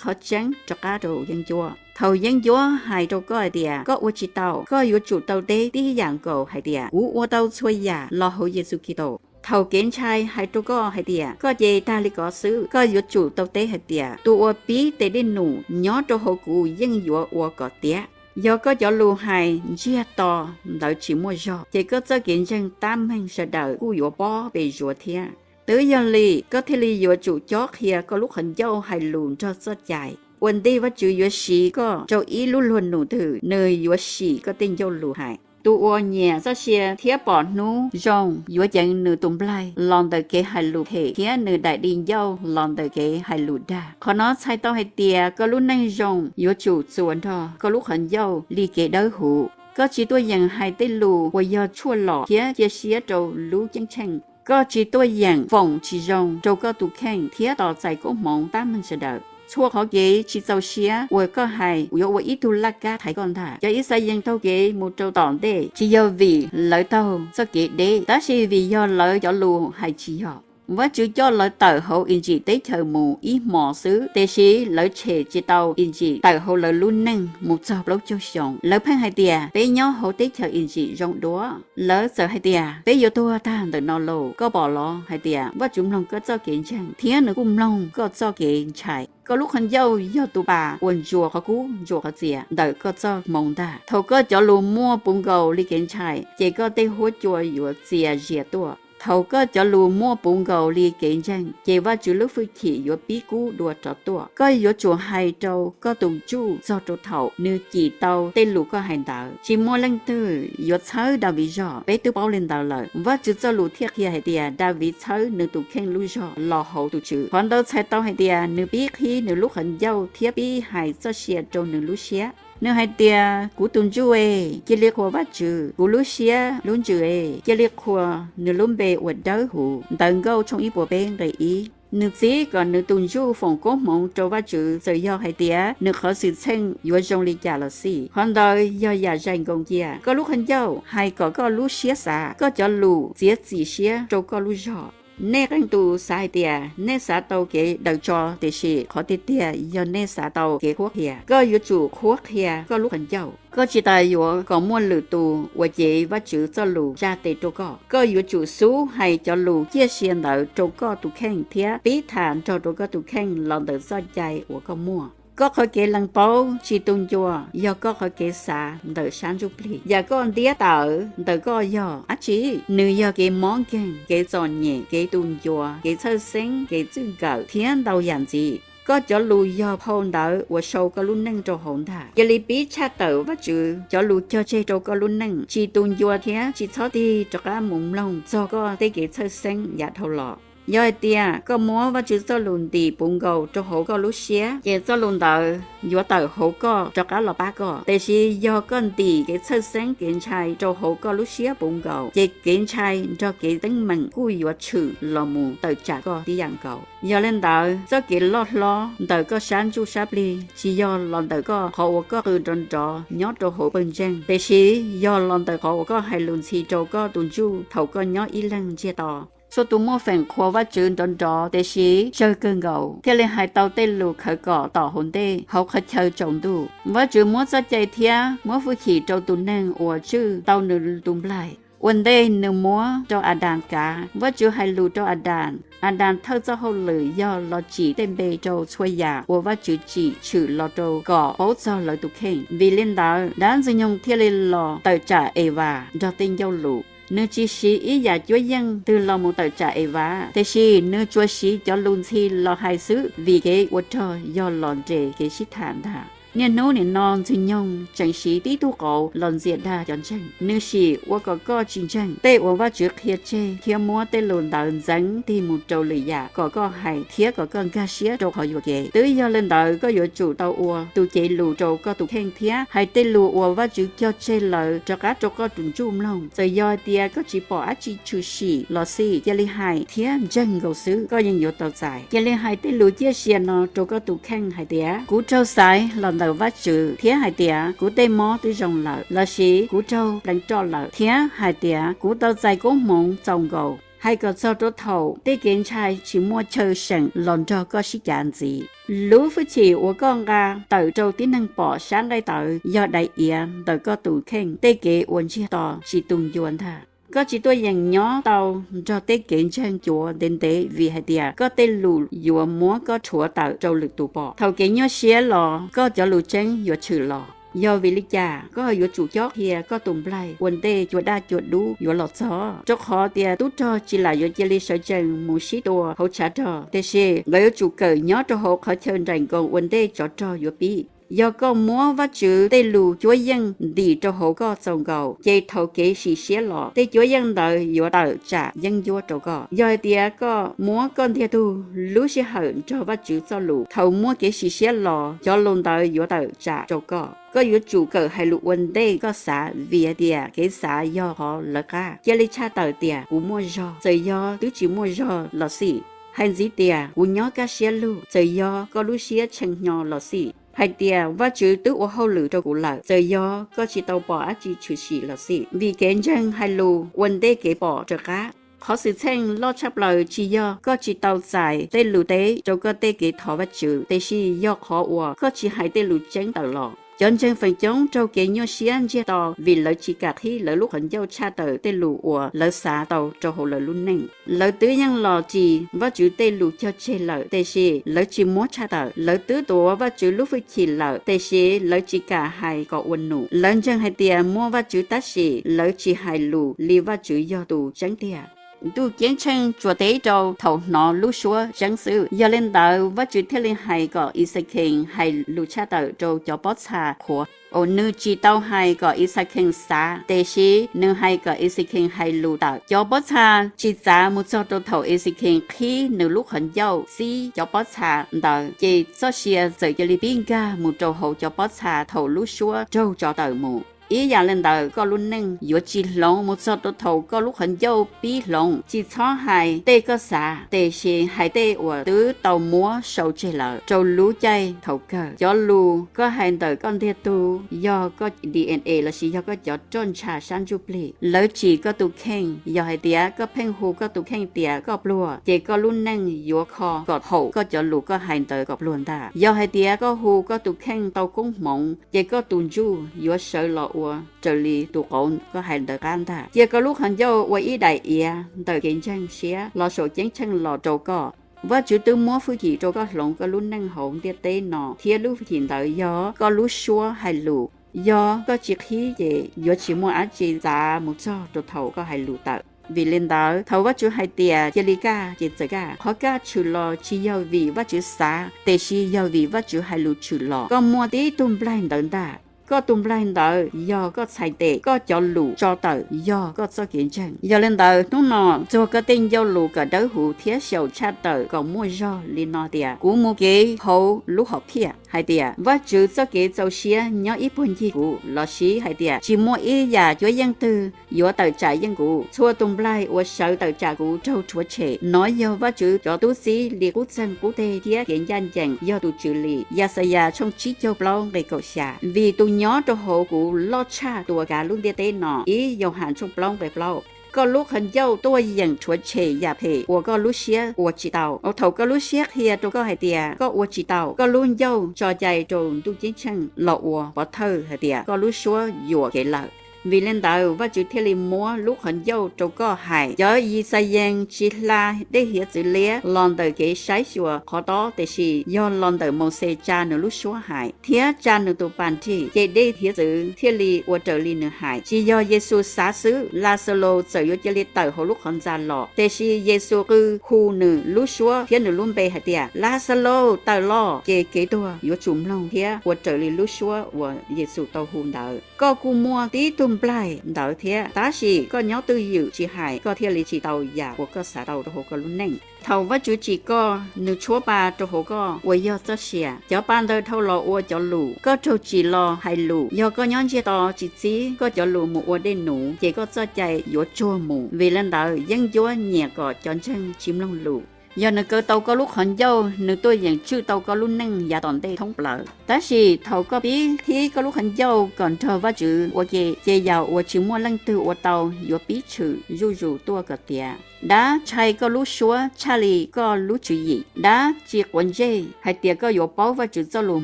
qhov tseeb rov qab rau yeeb ncuab. Thaum yeeb ncuab hais rau koj hais tias koj ua tsis tau, koj yuav tsum tau teb tib yam nkaus hais tias, Kuv ua tau txhua yam los hauv Yexus Khetos. Thaum kev ntshai hais rau koj hais tias koj ces tag li ko xwb, koj yuav tsum tau teb hais tias, Tus uas pib tes dej num nyob rau hauv kuv yeej yuav ua kom tiav. Yog koj cov lus hais ntsiag to ntawd tsis muaj zog, ces koj txoj kev ntseeg tab meeg sawv daws kuj yuav pob pes zuav thiab. Twb yog li, koj thiaj li yuav tsum cob qhia koj lub qhov ncauj hais lus nrog txoj cai. Ua ntej Vajtswv yuav siv koj rau ib lub luag num twg, nws yuav sim koj tej ncauj lus hais. Tus uas nyiam txoj sia thiab pom hnub zoo yuav ceev nws tus nplaig los ntawm kev hais lus phem thiab nws daim di ncauj los ntawm kev hais lus dag. Qhov no txhais tau hais tias koj lub neej zoo yuav tsum txuas nrog koj lub qhov ncauj li kev dawb huv. Koj tsis tuaj yeem hais tej lus uas yog tshuaj lom thiab cia siab rau lub ceeb tsheej. Koj tsis tuaj yeem foom tsis zoo rau koj tus kheej thiab tos txais koob hmoov tab meeg sawv daws. Txhua qhov kev tsis txaus siab uas koj hais yuav ua ib tug laj kab thaiv koj ntag. Cov Ixayees taug kev mus rau tom ntej tsis yog vim lawv taug txoj kev deb, tab sis vim yog lawv cov lus hais tsis yog. Vajtswv coj lawv tawm hauv Iziv teb chaws mus ib hmos xwb, tiam sis lawv tshem tsis tau Iziv tawm hauv lawv lub neej mus txog plaub caug xyoo. Lawv pheej hais tias, Peb nyob hauv teb chaws Iziv zoo dua. Lawv txawm hais tias, Peb yuav tuag tag ntawm no lauj. Koj pom los hais tias Vajtswv mloog koj txoj kev ntseeg thiab nws kuj mloog koj txoj kev ntshai. Koj lub qhov ncauj yog tus pas uas ntsuas qhov kub ntsuas qhov txias ntawm koj txoj hmoov ntag. Thaum koj cov lus muaj puv nkaus li kev ntshai, ces koj tej huab cua yuav txias zias tuaj. Thaum koj cov lus muaj puv nkaus li kev ntseeg, ces Vajtswv lub hwj chim yuav pib kub dua rov tuaj. Koj yuav tsum hais rau koj tus ntsuj txog rau thaum nws cim tau tej lus koj hais ntawd. Tsis muaj leej twg yuav txhawb Daviv zog, peb twb paub li ntawd lawm. Vajtswv txoj lus thiaj qhia hais tias Daviv txhawb nws tus kheej lub zog los hauv tus Tswv. Qhov ntawd txhais tau hais tias nws pib qhib nws lub qhov ncauj thiab pib hais txoj sia rau nws lub siab. Nws hais tias, Kuv tus ntsuj e, cia li qhuas Vajtswv, kuv lub siab lub ntsws e, cia li qhuas nws lub npe uas dawb huv. Ntawv Nkauj tshooj ib puas peb nqe ib. Nws txib kom nws tus ntsuj foom koob hmoov rau Vajtswv txawm yog hais tias nws qhov xwm txheej yuav zoo li cas los xij. Qhov ntawd yog yam zais nkaus cia koj lub qhov ncauj, hais kom koj lub siab xav, koj cov lus txiav txim siab rau koj lub zog. Nej qee tus xav hais tias nej xav tau kev daws tso, tiam sis qhov tiag tiag yog nej xav tau kev qhuab qhia. Koj yuav tsum qhuab qhia koj lub qhov ncauj. Koj tsis tas yuav kom muaj lwm tus uas cev Vajtswv txoj lus tsa tes rau koj. Koj yuav tsum xub hais cov lus ciaj sia ntawd rau koj tus kheej thiab pib tham nrog rau koj tus kheej los ntawm txoj cai uas koj muaj. Koj qhov kev lees paub tsis tu ncua yog koj qhov kev xav ntawm sab ntsuj plig. Yam koj ntiab tawv ntawm koj yog dab tsi? Nws yog kev mob nkeeg, kev txom nyem, kev tu ncua, kev txhawj xeeb, kev txwj nkawm thiab ntau yam ntxiv. Koj cov lus yog phau ntawv uas sau koj lub neej rau hauv ntag. Cia li pib tshaj tawm Vajtswv cov lus cog tseg rau koj lub neej, tsis tu ncua thiab tsis txhob tig rov qab mus mloog txog koj tej kev txhawj xeeb yav dhau los. Yog hais tias koj muab Vajtswv txoj lus ntim puv nkaus rau hauv koj lub siab, ces txoj lus ntawd yuav tawm hauv koj rov qab los pab koj. Tiam sis yog koj ntim kev txhawj xeeb kev ntshai rau hauv koj lub siab puv nkaus, ces kev ntshai nrog kev teeb meem kuj yuav tshwm los mus tawm tsam koj tib yam nkaus. Yog li ntawd, txoj kev loj hlob ntawm koj sab ntsuj sab plig tsis yog los ntawm koj qhov uas koj qw nrov nrov nyob rau hauv pawg ntseeg, tiam sis yog los ntawm qhov uas koj hais lus ntxhi rau koj tus ntsuj thaum koj nyob ib leeg ntsiag to. Txhua tus muaj feem qhuas Vajtswv nrov nrov, tiam sis tsawg kawg nkaus thiaj li hais tau tej lus khawv kom tom hauv ntej hauv qhov chaw tsaus ntuj. Vajtswv muab txoj cai thiab muab hwj chim rau tus neeg uas tswj tau nws tus nplaig. Ua ntej nws muab rau Adas kav, Vajtswv hais lus rau Adas Adas thawj txoj hauj lwm yog los tsim tej npe rau txhua yam uas Vajtswv tsim tshwm los rau kom paub txog lawv tus kheej. Vim li ntawd, dab Ntxwg Nyoog thiaj li los tawm tsam Evas nrog tej ncauj lus. Nws tsis siv ib yam cuab yeej twg los mus tawm tsam Evas, tiam sis nws tsuas siv cov lus ntxhi los hais xwb, vim kev ua rog yog los nres kev sib tham ntag. Niaj hnub nim no Ntxwg Nyoog tseem siv tib tug qauv los ntxias dag cov ntseeg. Nws sim ua kom koj tsis ntseeg tej uas Vajtswv qhia tseg thiab muab tej lus ntawd ntxeev tig mus rau lwm yam kom koj hais thiab kom koj nkag siab rau qhov yuam kev. Twb yog li ntawd, koj yuav tsum tau ua tus cev lus rau koj tus kheej thiab hais tej lus uas Vajtswv cog tseg lawm rov qab rau koj tus ntsuj mloog. Txawm yog hais tias koj tsis pom dab tsi tshwm sim los xij, cia li hais thiab ntseeg nkaus xwb, koj yeej yuav tau txais. Cia li hais tej lus ciaj sia no rau koj tus kheej hais tias: Kuv raug xaiv los ntawm Vajtswv thiab hais tias kuv tej mob twb zoo lawm, lossis kuv raug pleev roj lawm, thiab hais tias kuv tau txais koob hmoov txaus nkaus, hais kom txog rau thaum tej kev ntshai tsis muaj chaw seem los nrog koj sib cav ntxiv. Lub hwj chim uas koj nqa tawm rau tib neeg pom sab nqaij tawv yog daim iav ntawm koj tus kheej tej kev ua ntsiag to tsis tu ncua ntag. Koj tsis tuaj yeem nyob tau nrog tej kev ntseeg cuav ntev ntev, vim hais tias koj tej lus yuav muab koj rhuav tawm rau lwm tus pom. Thaum kev nyuaj siab los, koj cov lus tseeb yuav tshwm los. Yog vim li cas koj ho yuav tsum cob qhia koj tus nplaig ua ntej cua daj cua dub yuav los txog? Rau qhov tias tub rog tsis lam yuav cia li sawv tsees mus sib tua hauv tshav rog, tiam sis nkawd yuav tsum kawm nyob rau hauv qhov chaw nraim nkoos ua ntej tsov rog yuav pib. Yog koj muab Vajtswv tej lus cuab yeej ntim rau hauv koj txaus nkaus, ces thaum kev sim siab los, tej cuab yeej ntawd yuav tawm tsam yeeb ncuab rau koj. Yog hais tias koj muab koj ntiag tug lub sij hawm nrog Vajtswv Txojlus, thaum muaj kev sim siab los, cov lus ntawd yuav tawm tsam rau koj. Koj yuav tsum kawm hais lus ua ntej koj xav, vim hais tias kev xav yog qhov lawv qab. Cia li tshaj tawm tias: Kuv muaj zog, txawm yog twb tsis muaj zog los xij. Hais ntxiv tias: Kuv nyob kaj siab lug, txawm yog koj lub siab tshee hnyo los xij. Hais tias: Vajtswv twb ua hauj lwm rau kuv lawm, txawm yog koj tsis tau pom dab tsi tshwm sim los xij, vim kev ntseeg hais lus ua ntej kev pom raws qab. Qhov xwm txheej loj tshaj plaws tsis yog koj tsis tau txais tej lus teb rau koj tej kev thov Vajtswv, tiam sis yog qhov uas koj tsis hais tej lus tseeb tawm los. Cov ntseeg feem coob raug kev nyuaj siab ntsiag to vim lawv tsis kam qhib lawv lub qhov ncauj tshaj tawm tej lus uas lawv xav tau rau hauv lawv lub neej. Lawv twb yeej los tsim Vajtswv tej lus cog tseg lawm, tiam sis lawv tsis muab tshaj tawm. Lawv twb tuav Vajtswv lub hwj chim lawm, tiam sis lawv tsis kam hais kom ua num. Lawv ntseeg hais tias muaj Vajtswv tab sis lawv tsis hais lus li Vajtswv yog tus tseeb tiag. Ntuj Ceeb Tsheej tsuas teb rau thaum hnov lub suab tseeb xwb. Yog li ntawd, Vajtswv thiaj li hais kom Ixakhees hais lus tshaj tawm rau cov pob txha qhuav. Nws tsis tau hais kom Ixakhees xav, tiam sis nws hais kom Ixakhees hais lus tawm. Cov pob txha tsis txav mus txog rau thaum Ixakhees qhib nws lub qhov ncauj txib cov pob txha ntawd, ces txoj sia txawm cia li pib nkag mus rau hauv cov pob txha thaum lub suab raug tso tawm mus. Ib yam li ntawd, koj lub neej yuav tsis hloov mus txog rau thaum koj lub qhov ncauj pib hloov. Tsis txhob hais tej koj xav, tiam sis hais tej uas twb tau muab sau tseg lawm rau lub caij thaum kawg. Cov lus koj hais ntawm koj ntiag tug, yog koj D N A lossis yog koj cov roj ntsha sab ntsuj plig, lawv tsim koj tus kheej. Yog hais tias koj pheej hu koj tus kheej tias koj pluag, ces koj lub neej yuav kho kom haum koj cov lus koj hais ntawd kom pluag ntag. Yog hais tias koj hu koj tus kheej tau koob hmoov, ces koj tus ntsuj yuav sawv los ua raws li tus qauv koj hais ntawd qab ntag. Cia koj lub qhov ncauj ua ib daim iav ntawm kev ntseeg siab los saum ceeb tsheej los rau koj. Vajtswv twb muab hwj chim rau koj hloov koj lub neej hauv ntiaj teb no, thiab lub hwj chim ntawd yog koj lub suab hais lus. Yog koj tsis qhib ces yuav tsis muaj dab tsi txav mus txog rau thaum koj hais lus tawm. Vim li ntawd, thaum Vajtswv hais tias cia li kaj ces txawm kaj. Qhov kaj tshwm los tsis yog vim Vajtswv xav, tiam sis yog vim Vajtswv hais lus tshwm los. Koj muaj tib tug nplaig ntawd ntag. Koj tus nplaig ntawd yog koj txhais tes, koj cov lus tso tawm yog koj txoj kev ntseeg. Yog li ntawd, hnub no txuag koj tej ncauj lus kom dawb huv thiab xyaum tshaj tawm kom muaj zog li no tias: Kuv mus kev hauv lub hom phiaj hais tias Vajtswv txoj kev txaus siab nyob ib puag ncig kuv, lossis hais tias tsis muaj ib yam cuab yeej twg yuav tawm tsam yeej kuv. Txhua tus nplaig uas sawv tawm tsam kuv raug rhuav tshem. Nov yog Vajtswv cov tub txib li qub txeeg qub teg thiab kev ncaj ncees yog tus Tswv li. Yaxayas tshooj tsib caug plaub nqe kaum xya. Vim tus nyob rau hauv kuv loj tshaj tus uas kav lub ntiaj teb no. Ib Yauhas tshooj plaub nqe plaub. Koj lub qhov ncauj tuaj yeem rhuav tshem yam phem uas koj lub siab ua tsis tau. Thaum koj lub siab qhia rau koj hais tias koj ua tsis tau, koj lub ncauj tso cai rau ntuj ceeb tsheej los ua pov thawj hais tias koj lub suab yuam kev lawm. Vim li ntawd Vajtswv thiaj li muab lub qhov ncauj rau koj hais. Cov Yixalayees tsis hla dej hiav txwv liab los ntawm kev saib xyuas qhov tob, tiam sis yog los ntawm Mauxes tsa nws lub suab hais thiab tsa nws tus pas nrig, ces dej hiav txwv thiaj li ua raws li nws hais. Tsis yog Yexus xav xwb, Laxalus txawm yuav cia li tawm hauv lub qhov ntxa los, tiam sis Yexus qw hu nws lub suab thiab nws lub npe hais tias, Laxalus, tawm los! Ces kev tuag yuav tsum mloog thiab ua raws li lub suab uas Yexus tau hu ntawd. Koj kuj muaj tib tug nplaig ntawd thiab, tab sis koj nyob twj ywm tsis hais, koj thiaj li tsis tau yam uas koj xav tau rau hauv koj lub neej. Thaum Vajtswv tsim koj, nws tshuab pa rau hauv koj uas yog txoj sia. Cov pa ntawd dhau los ua cov lus, koj raug tsim los hais lus. Yog koj nyob ntsiag to tsis txib koj cov lus mus ua dej nuv, ces koj txoj cai yuav tsuag mus. Vim li ntawd yeeb ncuab nyiam kom cov ntseeg tsis mloog lus. Yog nws kaw tau koj lub qhov ncauj, nws tuaj yeem tswj tau koj lub neej yav tom ntej thoob plaws. Tab sis thaum koj pib qhib koj lub qhov ncauj kom nrog Vajtswv ua ke, ces yam uas tsis muaj leej twg ua tau yuav pib tshwm zuj zus tuaj kom tiav. Dab ntshai koj lub suab tshaj li koj lub tswv yim. Dab tsis quav ntsej hais tias koj yuav paub Vajtswv txoj lus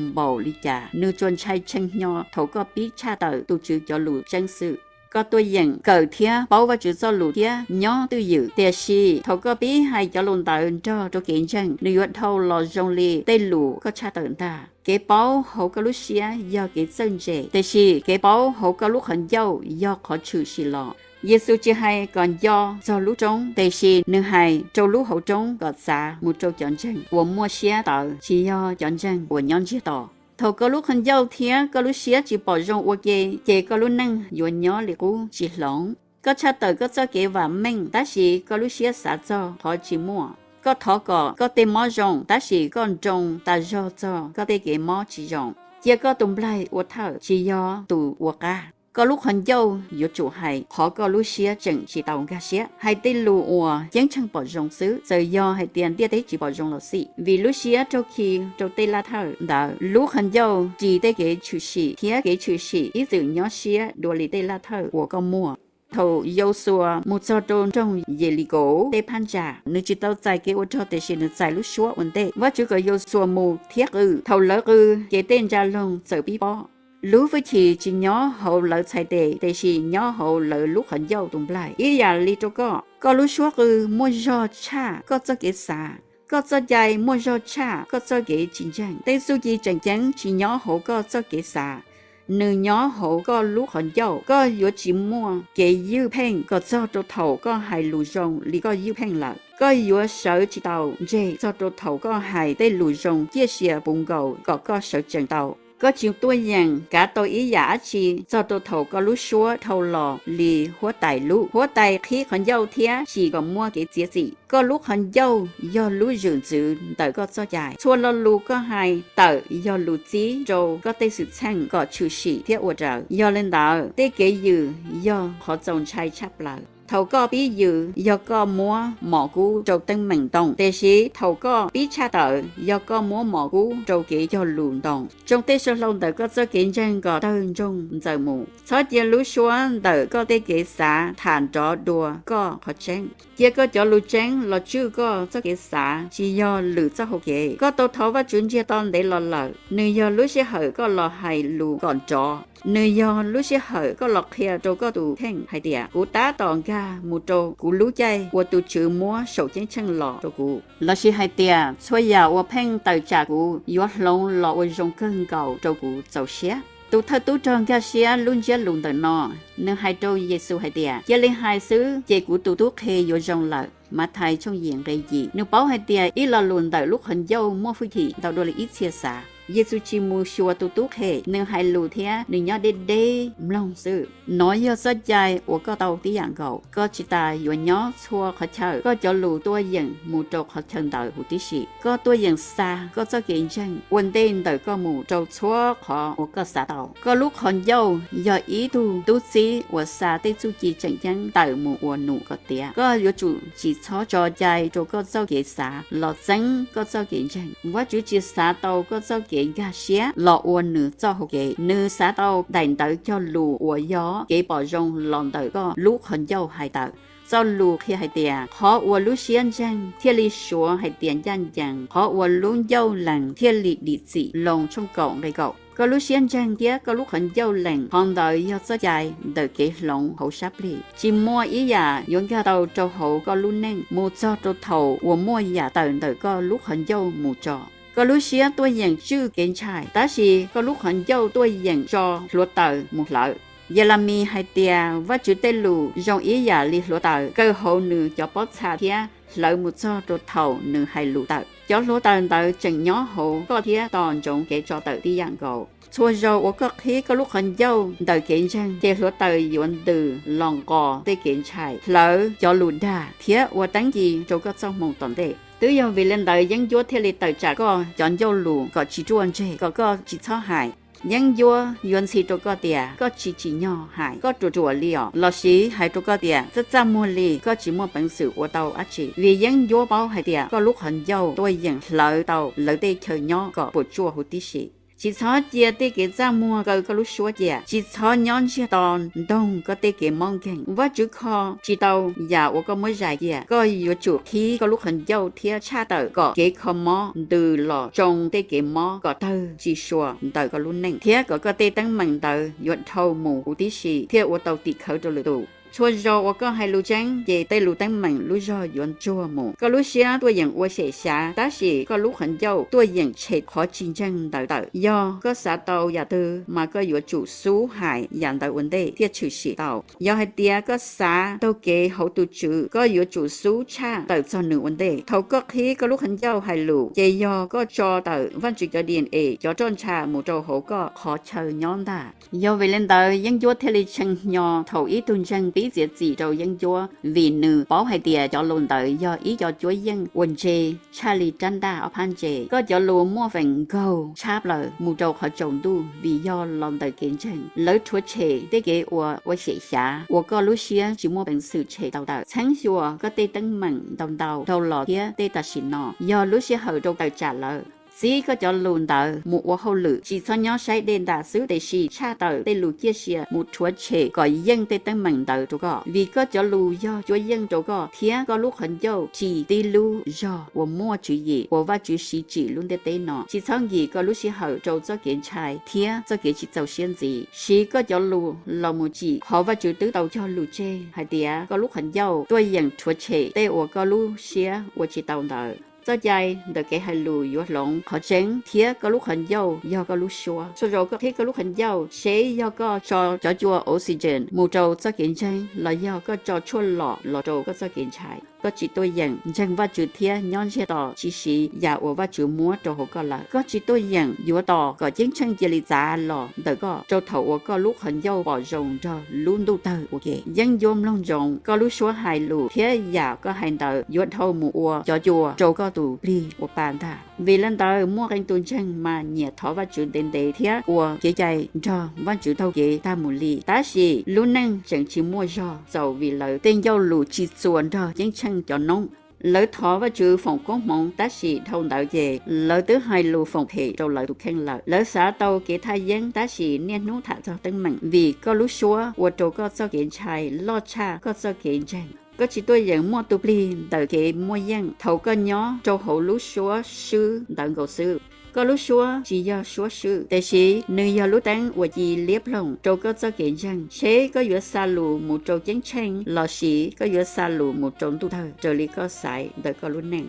npaum li cas, nws tsuas ntshai tshee hnyo thaum koj pib tshaj tawm tus Tswv cov lus tseeb xwb. Koj tuaj yeem kawm thiab paub Vajtswv txoj lus thiab nyob twj ywm, tiam sis thaum koj pib hais cov lus ntawd nrog rau kev ntseeg, nws yuav dhau los zoo li tej lus koj tshaj tawm ntag. Kev paub hauv koj lub siab yog kev txawj ntse, tiam sis kev paub hauv koj lub qhov ncauj yog qhov tshwm sim los. Yexus tsis hais kom nco txog lub roob, tiam sis nws hais rau lub hauv roob kom txav mus rau cov ntseeg uas muaj siab tawv, tsis yog cov ntseeg uas nyob ntsiag to. Thaum koj lub qhov ncauj thiab koj lub siab tsis pom zoo ua ke, ces koj lub neej yuav nyob li qub tsis hloov. Koj tshaj tawm koj txoj kev vam meej, tab sis koj lub siab xav txog qhov tsis muaj. Koj thov kom koj tej mob zoo, tab sis koj nroo tas zog txog koj tej kev mob tsis zoo. Cia koj tus nplaig ua thawj, tsis yog tus ua qab. Koj lub qhov ncauj yuav tsum hais qhov koj lub siab tseem tsis tau nkag siab, hais tej lus uas ceeb tsheej pom zoo xwb, txawm yog hais tias ntiaj teb tsis pom zoo los xij. Vim lub siab raug khi rau tej laj thawj ntawd, lub qhov ncauj ris tej kev tshwm sim, thiab kev tshwm sim ib txwm nyob siab dua li tej laj thawj uas koj muaj. Thaum Yausuas mus txog rau nroog Yelikaus tej phab ntsa, nws tsis tau txais kev ua rog, tiam sis nws txais lub suab ua ntej. Vajtswv kom Yausuas mus thiab qw. Thaum lawv qw, ces tej ntsa loog txawm pib pob. Lub hwj chim tsis nyob hauv lawv txhais tes, tiam sis nyob hauv lawv lub qhov ncauj tus nplaig. Ib yam li rau koj, koj lub suab qw muaj zog tshaj koj txoj kev xav. Koj txoj cai muaj zog tshaj koj txoj kev tsis ntseeg. Tej txuj ci tseem ceeb tsis nyob hauv koj txoj kev xav, nws nyob hauv koj lub qhov ncauj. Koj yuav tsis muaj kev ywj pheej kom txog rau thaum koj hais lus zoo li koj ywj pheej lawm. Koj yuav sawv tsis tau ntseg txog rau thaum koj hais tej lus zoo ciaj sia puv nkaus kom koj sawv tsees tau. Koj tsis tuaj yeem kav tau ib yam dab tsi txog rau thaum koj lub suab dhau los li huab tais lub. Huab tais qhib qhov ncauj thiab sim kom muaj kev txiav txim. Koj lub qhov ncauj yog lub zwm ntxwv ntawm koj txoj cai. Txhua lo lus koj hais tawm yog lus txib rau koj tej xwm txheej kom tshwm sim thiab ua raws. Yog li ntawd, tej kev yws yog qhov txaus ntshai tshaj plaws. Thaum koj pib yws, yog koj muab mom kub rau teeb meem ntoo, tiam sis thaum koj pib tshaj tawm, yog koj muab mom kub rau kev cog lus ntoo. Tsoo tej saw hlau ntawm koj txoj kev ntseeg kom tawg ntsoog ntxaws mus. Txhob cia lub suab ntawm koj tej kev xav tham nrov dua koj qhov tseeb. Cia koj cov lus tseeb los tswj koj txoj kev xav, tsis yog lwm txoj hau kev. Koj tau thov Vajtswv ntsiag to ntev los lawm. Nws yog lub sij hawm koj los hais lus kom nrov. Nws yog lub sij hawm koj los qhia rau koj tus kheej hais tias, kuv tab tom nkag mus rau kuv lub caij uas tus Tswv muab saum ceeb tsheej los rau kuv, lossis hais tias, txhua yam uas pheej tawm tsam kuv yuav hloov los ua zoo kawg nkaus rau kuv txaus siab. Tus thawj tub rog nkag siab lub ntsiab lus ntawm no, nws hais rau Yexus hais tias, cia li hais xwb ces kuv tus tub qhe yuav zoo lawm. Mathais tshooj yim nqe yim. Nws paub hais tias ib lo lus ntawm lub qhov ncauj muaj hwj chim ntau dua li ib txhia xav. Yexus tsis mus xyuas tus tub qhe, nws hais lus thiab nws nyob deb deb mloog xwb. Nov yog txoj cai uas koj tau tib yam nkaus. Koj tsis tas yuav nyob txhua qhov chaw, koj cov lus tuaj yeem mus rau qhov chaw ntawd huv tib si. Koj tuaj yeem xa koj txoj kev ntseeg ua ntej ntawm koj mus rau txhua qhov uas koj xav tau. Koj lub qhov ncauj yog ib tug tub txib uas xa tej txuj ci tseem ceeb tawm mus ua num kom tiav. Koj yuav tsum tsis txhob tso cai rau koj txoj kev xav los txeeb koj txoj kev ntseeg. Vajtswv tsis xav tau koj txoj kev nkag siab los ua nws txoj hau kev. Nws xav tau daim ntawv cog lus uas yog kev pom zoo los ntawm koj lub qhov ncauj hais tawm. Txoj lus qhia hais tias, qhov uas lub siab ntseeg thiaj li suav hais tias ncaj ncees, qhov uas lub ncauj lees thiaj li dim txim. Loos tshooj kaum nqe kaum. Koj lub siab ntseeg thiab koj lub qhov ncauj lees qhov ntawd yog txoj cai ntawm kev hloov hauv sab plig. Tsis muaj ib yam yuav nkag tau rau hauv koj lub neej mus txog rau thaum uas muaj yam tawm ntawm koj lub qhov ncauj mus tso. Koj lub siab tuaj yeem tswj kev ntshai, tab sis koj lub qhov ncauj tuaj yeem tso hluav taws mus hlawv. Yelemis hais tias Vajtswv tej lus zoo ib yam li hluav taws kaw hauv nws cov pob txha thiab hlawv mus txog rau thaum nws hais lus tawm. Cov hluav taws ntawd tseem nyob hauv koj thiab tos ntsoov kev tso tawm tib yam nkaus. Txhua zaus uas koj qhib koj lub qhov ncauj ntawm kev ntseeg, ces hluav taws yuav ntws los nqos tej kev ntshai, hlawv cov lus dag, thiab ua teeb ci rau koj txoj hmoo tom ntej. Twb yog vim li ntawd yeeb ncuab thiaj li tawm tsam koj cov ncauj lus kom tsis ruaj ntseg, kom koj tsis txhob hais. Yeeb ncuab yuav ntxhi rau koj tias koj tsis tsim nyog hais, koj ruam ruam li os, los sis hais rau koj tias txaj txaj muag li, koj tsis muaj peev xwm ua tau dab tsi. Vim yeeb ncuab paub hais tias koj lub qhov ncauj tuaj yeem hlawv tau lawv tej chaw nyob kom puas tsuaj huv tib si. Tsis txhob cia tej kev txaj muag kaw koj lub suab cia, tsis txhob nyob ntsiag to ntoog koj tej kev mob nkeeg. Vajtswv kho tsis tau yam uas koj muab zais cia. Koj yuav tsum qhib koj lub qhov ncauj thiab tshaj tawm kom kev kho mob ntws los tsoo tej kev mob kom tawg tsis suas ntawm koj lub neej, thiab kom koj tej teeb meem ntawd yuav dhau mus huv tib si thiaj ua tau tim khawv rau lwm tus. Txhua zaus uas koj hais lus tseeb, ces tej lus teeb meem lub zog yuav ntsuag mus. Koj lub siab tuaj yeem ua xyem xyav, tab sis koj lub qhov ncauj tuaj yeem tshem qhov tsis ntseeg ntawd tawm. Yog koj xav tau yam twg, mas koj yuav tsum xub hais yam ntawd ua ntej thiaj tshwm sim tau. Yog hais tias koj xav taug kev hauv tus Tswv, koj yuav tsum xub tshaj tawm txog nws ua ntej. Thaum koj qhib koj lub qhov ncauj hais lus, ces yog koj tso tawm Vajtswv cov DNA, cov roj ntsha mus rau hauv koj qhov chaw nyob ntag. Yog vim li ntawd yeeb ncuab thiaj li tshee hnyo thaum ib tug ntseeg pib txiav txim rau yeeb ncuab, vim nws paub hais tias cov lus ntawd yog ib co cuab yeej uas ntse tshaj li rab ntaj ob phab ntse. Koj cov lus muaj feem nkaug tshab plaws mus rau qhov tsaus ntuj vim yog los ntawm kev ntseeg. Lawv rhuav tshem tej kev ua ua xyem xyav uas koj lub siab tsis muaj peev xwm tshem tau tawm. Txheeb xyuas koj tej teeb meem ntau ntau dhau los thiab tej tam sim no yog lub sij hawm rau tawm tsam lawm. Txib koj cov lus ntawd mus ua hauj lwm, tsis txhob nyob saib dej ntas xwb, tiam sis tshaj tawm tej lus ciaj sia mus rhuav tshem kom yeej tej teeb meem ntawd rau koj, vim koj cov lus yog cuab yeej rau koj thiab koj lub qhov ncauj tsim tib lub zog uas muaj tswv yim uas Vajtswv siv tsim lub ntiaj teb no. Tsis txhob nkim koj lub sij hawm rau txoj kev ntshai thiab txoj kev tsis txaus siab ntxiv. Siv koj cov lus los mus tsim qhov Vajtswv twb tau cog lus tseg hais tias koj lub qhov ncauj tuaj yeem rhuav tshem tej uas koj lub siab ua tsis tau ntawd. Txoj cai ntawm kev hais lus yuav hloov qhov tseeb, thiab koj lub qhov ncauj yog koj lub suab. Txhua zaus koj qhib koj lub qhov ncauj, seb yog koj tso cov cua oxygen mus rau txoj kev ntseeg los yog koj tso tshuaj lom los rau koj txoj kev ntshai. Koj tsis tuaj yeem ntseeg Vajtswv thiab nyob ntsiag to tsis siv yam uas Vajtswv muab rau hauv koj lawm. Koj tsis tuaj yeem yuav tos kom ceeb tsheej cia li txav los ntawm koj rau thaum uas koj lub qhov ncauj pom zoo nrog lub ntuj tawg ua ke. Yeeb ncuab mloog ntsoov koj lub suab hais lus thiab yam koj hais ntawd yuav dhau mus ua cov cua rau koj tus plig ua pa ntag. Vim li ntawd muaj qee tus ntseeg mas nyiam thov Vajtswv ntev ntev thiab ua kev cai nrog Vajtswv taug kev tag mus li, tab sis lub neej tseem tsis muaj zog txaus vim lawv tej ncauj lus tsis txuas nrog ceeb tsheej cov noob. Lawv thov Vajtswv foom koob hmoov, tab sis dhau ntawd ces lawv twb hais lus foom phem rau lawv tus kheej lawm. Lawv xav tau kev thaj yeeb, tab sis niaj hnub tham txog teeb meem, vim koj lub suab ua rau koj txoj kev ntshai loj tshaj koj txoj kev ntseeg. Koj tsis tuaj yeem muaj tus plig ntawm kev muaj yeej thaum koj nyob rau hauv lub suab swb ntawd nkaus xwb. Koj lub suab tsis yog suab swb, tiam sis nws yog lub teeb uas ci liab ploog rau koj txoj kev ntseeg, seb koj yuav xa lus mus rau ceeb tsheej los sis koj yuav xa lus mus rau ntuj tawg raws li koj xaiv ntawm koj lub neej.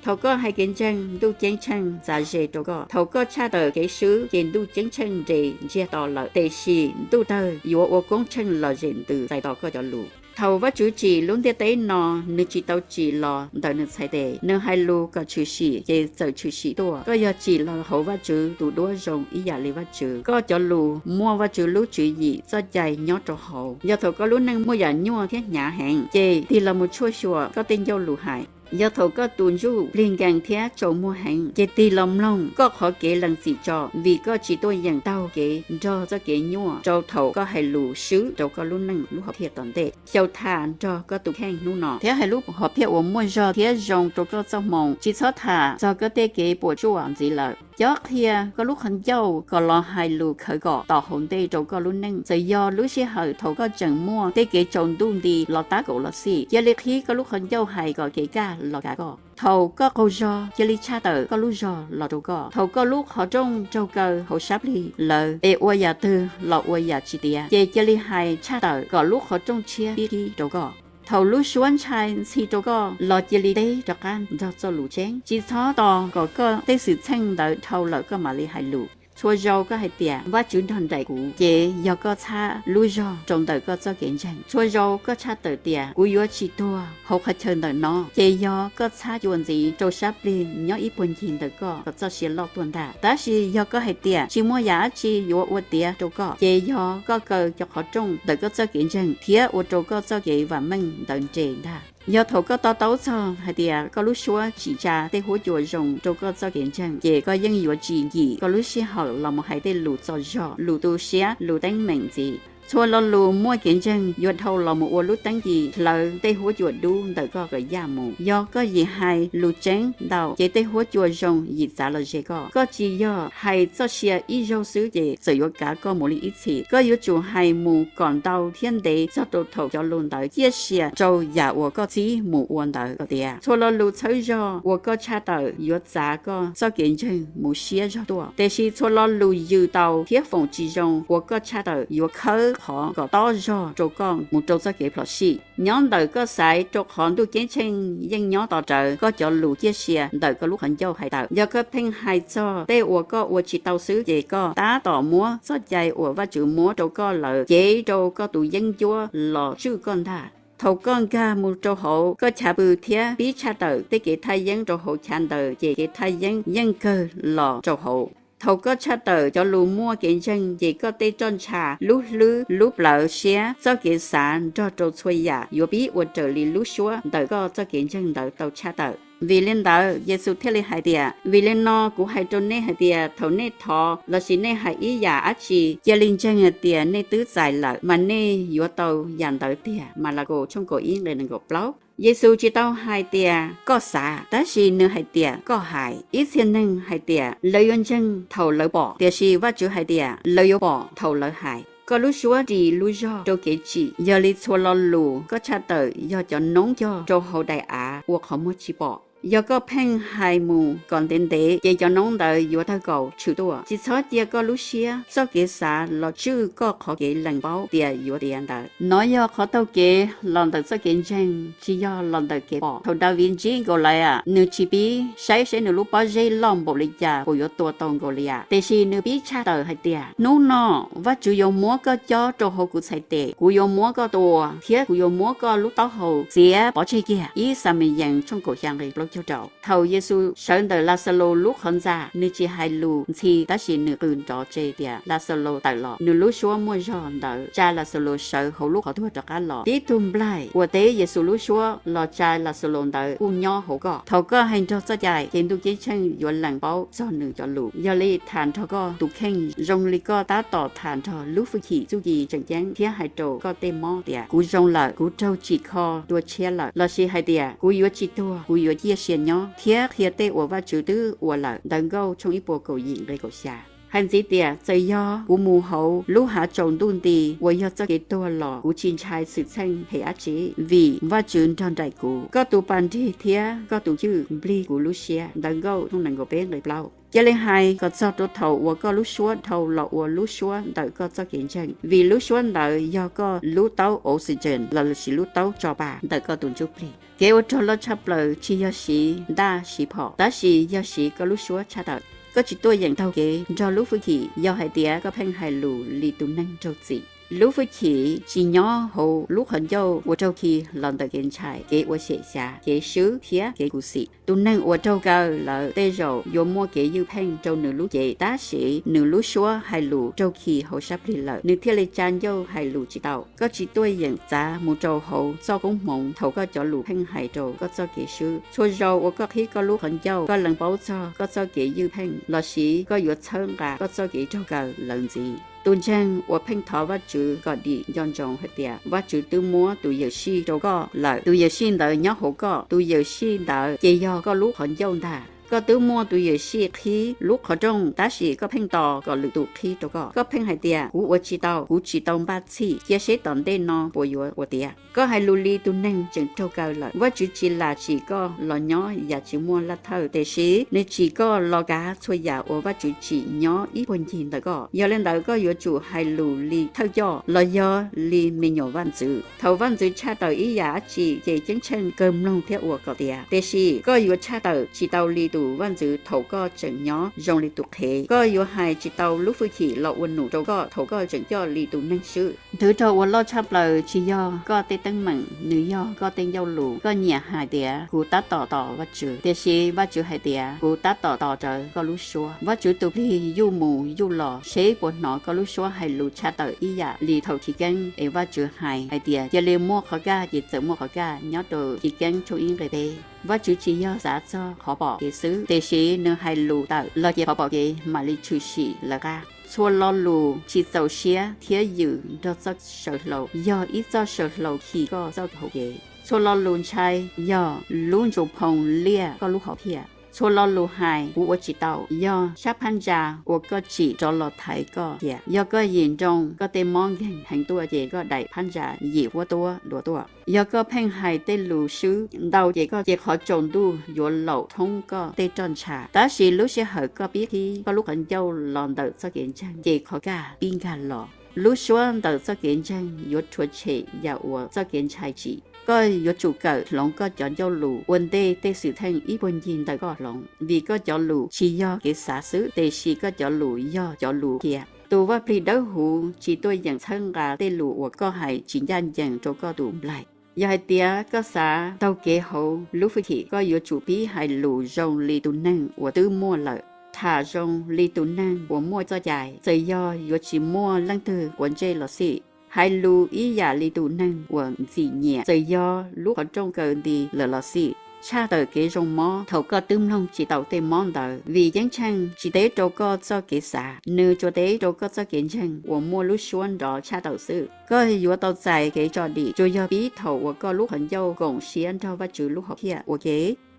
Thaum koj hais kev ntseeg, ntuj ceeb tsheej txav ze rau koj. Thaum koj tshaj tawm kev swb, ces ntuj ceeb tsheej nres ntsiag to lawm, tiam sis ntuj tawg yuav ua koob tsheej lom zem ntws txais tos koj cov lus. Thaum Vajtswv tsim lub ntiaj teb no, nws tsis tau tsim los ntawm nws txhais tes, nws hais lus kom tshwm sim ces txawm tshwm sim tuaj. Koj yog tsim los hauv Vajtswv tus duab zoo ib yam li Vajtswv. Koj cov lus muaj Vajtswv lub tswv yim txoj cai nyob rau hauv. Yog thaum koj lub neej muaj yam nyuaj thiab hnyav heev, ces tig los mus tshuaj xyuas koj tej ncauj lus hais. Yog thaum koj tus ntsuj plig nkees thiab tsaus muag heev, ces tig los mloog koj qhov kev lees txim tso, vim koj tsis tuaj yeem taug kev nrog txoj kev nyuaj rau thaum koj hais lus swb rau koj lub neej lub hom phiaj tom ntej. Xyaum tham nrog koj tus kheej hnub no thiab hais lub hom phiaj uas muaj zog thiab zoo rau koj txoj hmoo. Tsis txhob tham txog koj tej kev puas tsuaj ntxiv lawm. Cob qhia koj lub qhov ncauj kom los hais lus khawv kom tom hauv ntej rau koj lub neej. Txawm yog lub sij hawm thaum koj tseem muaj tej kev tsaus ntuj nti los tab kaum los xij, cia li qhib koj lub qhov ncauj hais kom kev kaj los kav koj. Thaum koj qaug zog, cia li tshaj tawm koj lub zog los rau koj. Thaum koj lub qhov rooj raug kaw hauv sab plig lawm, es ua yam twg los ua yam tsis tiav, ces cia li hais tshaj tawm kom lub qhov rooj tshiab pib qhib rau koj. Thaum lub suab ntshai ntxhi rau koj los cia li teb rov qab nrog txoj lus tseeb. Tsis txhob tos kom koj tej xwm txheej ntawd dhau lawm koj mam li hais lus. Txhua zaus koj hais tias, Vajtswv nrog nraim kuv, ces yog koj txhab lub zog rau ntawm koj txoj kev ntseeg. Txhua zaus koj tshaj tawm tias, Kuv yuav tsis tuag hauv qhov chaw ntawm no, ces yog koj txhab cua ntxiv rau sab plig nyob ib puag ncig ntawm koj kom txoj sia loj tuaj ntag. Tab sis yog koj hais tias, Tsis muaj yam dab tsi yuav ua tiav rau koj, ces yog koj kaw cov qhov rooj ntawm koj txoj kev ntseeg thiab ua rau koj txoj kev vam meej ntawd nres ntag. Yog thaum koj to taub txog hais tias koj lub suab tsim tsa tej huab cua zoo rau koj txoj kev ntseeg, ces koj yeej yuav tsis nkim koj lub sij hawm los mus hais tej lus txo zog, lus tu siab, lus teeb meem ntxiv. Txhua lo lus muaj kev ntseeg yuav dhau los mus ua lub teeb ci hlawv tej huab cua dub ntawm koj kom yaj mus. Yog koj yim hais lus tseeb ntau, ces tej huab cua zoo yim txav los ze koj. Koj tsis yog hais txoj sia ib zaug xwb ces txawm yuav kav koj mus li ib txhis. Koj yuav tsum hais mus kom ntau thiab ntev txog rau thaum cov lus ntawd ciaj sia rau yam uas koj txib mus ua ntawd kom tiav. Txhua lo lus txhawb zog uas koj tshaj tawm yuav txav koj txoj kev ntseeg mus siab zog tuaj, tiam sis txhua lo lus yws taus thiab foom tsis zoo uas koj tshaj tawm yuav khawb qhov kom tob zog rau koj mus rau txoj kev phom sij. Nyob ntawm koj xaiv, rau qhov Ntuj Ceeb Tsheej yeej nyob tos rawv koj cov lus ciaj sia ntawm koj lub qhov ncauj hais tawm. Yog koj pheej hais txog tej uas koj ua tsis tau xwb, ces koj tab tom muab txoj cai uas Vajtswv muab rau koj lawm cev rau koj tus yeeb ncuab los tswj koj ntag. Thaum koj nkag mus rau hauv koj chav pw thiab pib tshaj tawm tej kev thaj yeeb rau hauv chav ntawd, ces kev thaj yeeb yeej kawg los rau hauv. Thaum koj tshaj tawm cov lus muaj kev ntseeg, ces koj tej roj ntsha, lub hlwb, lub plawv siab, txoj kev xav nrog rau txhua yam yuav pib ua raws li lub suab ntawm koj txoj kev ntseeg ntawd tau tshaj tawm. Vim li ntawd, Yexus thiaj li hais tias, Vim li no kuv hais rau nej hais tias, thaum nej thov lossis nej hais ib yam dab tsi, cia li ntseeg hais tias nej twb txais lawm, mas nej yuav tau yam ntawd tiag. Malakaus tshooj kaum ib nqe nees nkaum plaub. Yexus tsis tau hais tias, Koj xav, tab sis nws hais tias, Koj hais. Ib txhia neeg hais tias lawv yuav ntseeg thaum lawv pom, tiam sis Vajtswv hais tias lawv yuav pom thaum lawv hais. Koj lub suab ris lub zog rau kev tsim, yog li txhua lo lus koj tshaj tawm yog cov noob cog rau hauv daim av uas qhov muag tsis pom. Yog koj pheej hais mus kom ntev ntev, ces cov noob ntawd yuav tawg kaus tshwm tuaj. Tsis txhob cia koj lub siab, txoj kev xav los tswj koj qhov kev lees paub tias yuav tiav ntawd. Nov yog qhov taug kev los ntawm txoj kev ntseeg, tsis yog los ntawm kev pom. Thaum Daviv ntsib Nkaulias, nws tsis pib saib seb nws lub pob zeb loj npaum li cas uas yuav tua tau Nkaulias, tiam sis nws pib tshaj tawm hais tias, Hnub no Vajtswv yuav muab koj cob rau hauv kuv txhais tes, kuv yuav muab koj tua, thiab kuv yuav muab koj lub taub hau txiav pov tseg kiag. Ib Xamiyees tshooj kaum xya nqe plaub caug rau. Thaum Yexus sawv ntawm Laxalus lub qhov ntxa, nws tsis hais lus ntxhi, tab sis nws qw nrov tse tias, Laxalus, tawm los! Nws lub suab muaj zog ntawd tsa Laxalus sawv hauv lub qhov tuag rov qab los. Tib tug nplaig uas teb Yexus lub suab los tsa Laxalus ntawd kuj nyob hauv koj. Thaum koj hais nrog txoj cai, ces Ntuj Ceeb Tsheej yuav lees paub txog nws cov lus. Yog li tham nrog koj tus kheej zoo li koj tab tom tham nrog lub fwj chim txuj ci tseem ceeb thiab hais rau koj tej mob tias, Kuv zoo lawm, kuv raug tsim kho dua tshiab lawm, lossis hais tias, Kuv yuav tsis tuag, kuv yuav ciaj sia nyob, thiab qhia tej uas Vajtswv twb ua lawm. Ntawv Nkauj tshooj ib puas kaum yim nqe kaum xya. Hais ntxiv tias, Txawm yog kuv mus hauv lub hav tsaus ntuj nti uas yog txoj kev tuag los kuv tsis ntshai xwm txheej phem dab tsi, vim Vajtswv nrog nraim kuv. Koj tus pas nrig thiab koj tus cwj nplig kuv lub siab. Ntawv Nkauj nees nkaum peb nqe plaub. Cia li hais kom txog rau thaum uas koj lub suab dhau los ua lub suab ntawm koj txoj kev ntseeg, vim lub suab ntawd yog koj lub taub oxygen lossis lub taub tso pa ntawm koj tus ntsuj plig. Kev ua rog loj tshaj plaws tsis yog siv ntaj siv phom, tab sis yog siv koj lub suab tshaj tawm. Koj tsis tuaj yeem taug kev nrog lub fwj chim yog hais tias koj pheej hais lus li tus neeg raug txim. Lub fwj chim tsis nyob hauv lub qhov ncauj uas raug khi los ntawm kev ntshai, kev ua xyem xyav, kev swb thiab kev khuv xim. Tus neeg uas raug kaw lawm tej zaum yuav muaj kev ywj pheej rau nws lub cev, tab sis nws lub suab hais lus raug khi hauv sab plig lawm, nws thiaj li tsa ncauj hais lus tsis tau. Koj tsis tuaj yeem txav mus rau hauv txoj koob hmoov thaum koj cov lus pheej hais rau koj txoj kev swb. Txhua zaus uas koj qhib koj lub qhov ncauj, koj lees paub txog koj txoj kev ywj pheej, lossis koj yuav txhawb nqa koj txoj kev raug kaw lawm ntxiv. Tus ntseeg uas pheej thov Vajtswv kom dim nco ntsoov hais tias Vajtswv twb muab tus yawm sij rau koj lawm. Tus yawm sij ntawd nyob hauv koj, tus yawm sij ntawd ces yog koj lub qhov ncauj ntag. Koj twb muaj tus yuam sij qhib lub qhov rooj, tab sis koj pheej tos kom lwm tus qhib rau koj. Koj pheej hais tias, kuv ua tsis tau, kuv tsis tau npaj txhij, cia seb tom ntej no puas yuav ua tiav. Koj hais lus li tus neeg tseem raug kaw lawm. Vajtswv tsis lam tsim koj los nyob yam tsis muaj laj thawj, tiam sis nws tsim koj los kav txhua yam uas Vajtswv tsim nyob ib puag ncig ntawm koj. Yog li ntawd, koj yuav tsum hais lus li thawj coj los yog li me nyuam vaj ntxwv. Thaum vaj ntxwv tshaj tawm ib yam dab tsi, ces ceeb tsheej kawg mloog thiab ua kom tiav. Tiam sis koj yuav tshaj tawm tsis tau li tus vaj ntxwv thaum koj tseem nyob zoo li tus qhev. Koj yuav hais tsis tau lub hwj chim los ua num rau koj thaum koj tseem coj li tus neeg swb. Nthwv raug ua loj tshaj plaws tsis yog koj tej teeb meem, nws yog koj tej ncauj lus. Koj nyiam hais tias, kuv tab tom tos Vajtswv, tiam sis Vajtswv hais tias, kuv tab tom tos rawv koj lub suab. Vajtswv tus plig yuj mus yuj los seb puas hnov koj lub suab hais lus tshaj tawm ib yam li thaum chiv keeb, es Vajtswv hais hais tias, cia li muaj qhov kaj, ces txawm muaj qhov kaj nyob rau Chiv Keeb tshooj ib nqe peb. Vajtswv tsis yog xav txog qhov pom kev xwb, tiam sis nws hais lus tawm los ces qhov pom kev mam li tshwm sim lawv qab. Txhua lo lus tsis txaus siab thiab yws nrog txoj saw hlau yog ib txoj saw hlau khi koj txoj hau kev. Txhua lo lus ntshai yog lub ntsuas phoo liaj koj lub hom phiaj. Txhua lo lus hais kuv ua tsis tau yog sab phab ntsa uas koj tsim rov los thaiv koj cia. Yog koj yim nroo, koj tej mob nkeeg heev tuaj ces koj daim phab ntsa yim huab tuab dua tuaj. Yog koj pheej hais tej lus swb ntau ces koj ces qhov tsaus ntuj yuav laum thoob koj tej roj ntsha. Tab sis lub sij hawm koj pib qhib koj lub qhov ncauj los ntawm txoj kev ntseeg ces qhov kaj pib nkag los. Lub suab ntawm txoj kev ntseeg yuav rhuav tshem yam uas txoj kev ntshai tsim. Koj yuav tsum kawm hloov koj cov ncauj lus ua ntej tej xwm txheej ib puag ncig ntawm koj hloov, vim koj cov lus tsis yog kev xav xwb, tiam sis koj cov lus yog cov lus qhia. Tus vaj plig dawb huv tsis tuaj yeem txhawb nqa tej lus uas koj hais tsis ncaj ncees rau koj tus nplaig. Yog hais tias koj xav taug kev hauv lub hwj chim, koj yuav tsum pib hais lus zoo li tus neeg uas twb muaj lawm, tham zoo li tus neeg uas muaj txoj cai, txawm yog yuav tsis muaj leej twg quav ntsej los xij. Hais lus ib yam li tus neeg uas ntxim nyiam, txawm yog lub qhov rooj kaw nti lawm los xij. Tshaj tawm kev zoo mob thaum koj twb mloog tsis tau tej mob ntawd, vim ceeb tsheej tsis teb rau koj txoj kev xav, nws tsuas teb rau koj txoj kev ntseeg uas muaj lub suab nrov tshaj tawm xwb. Koj yuav tau txais kev tso dim tsuas yog pib thaum uas koj lub qhov ncauj koom siab nrog Vajtswv lub hom phiaj ua ke.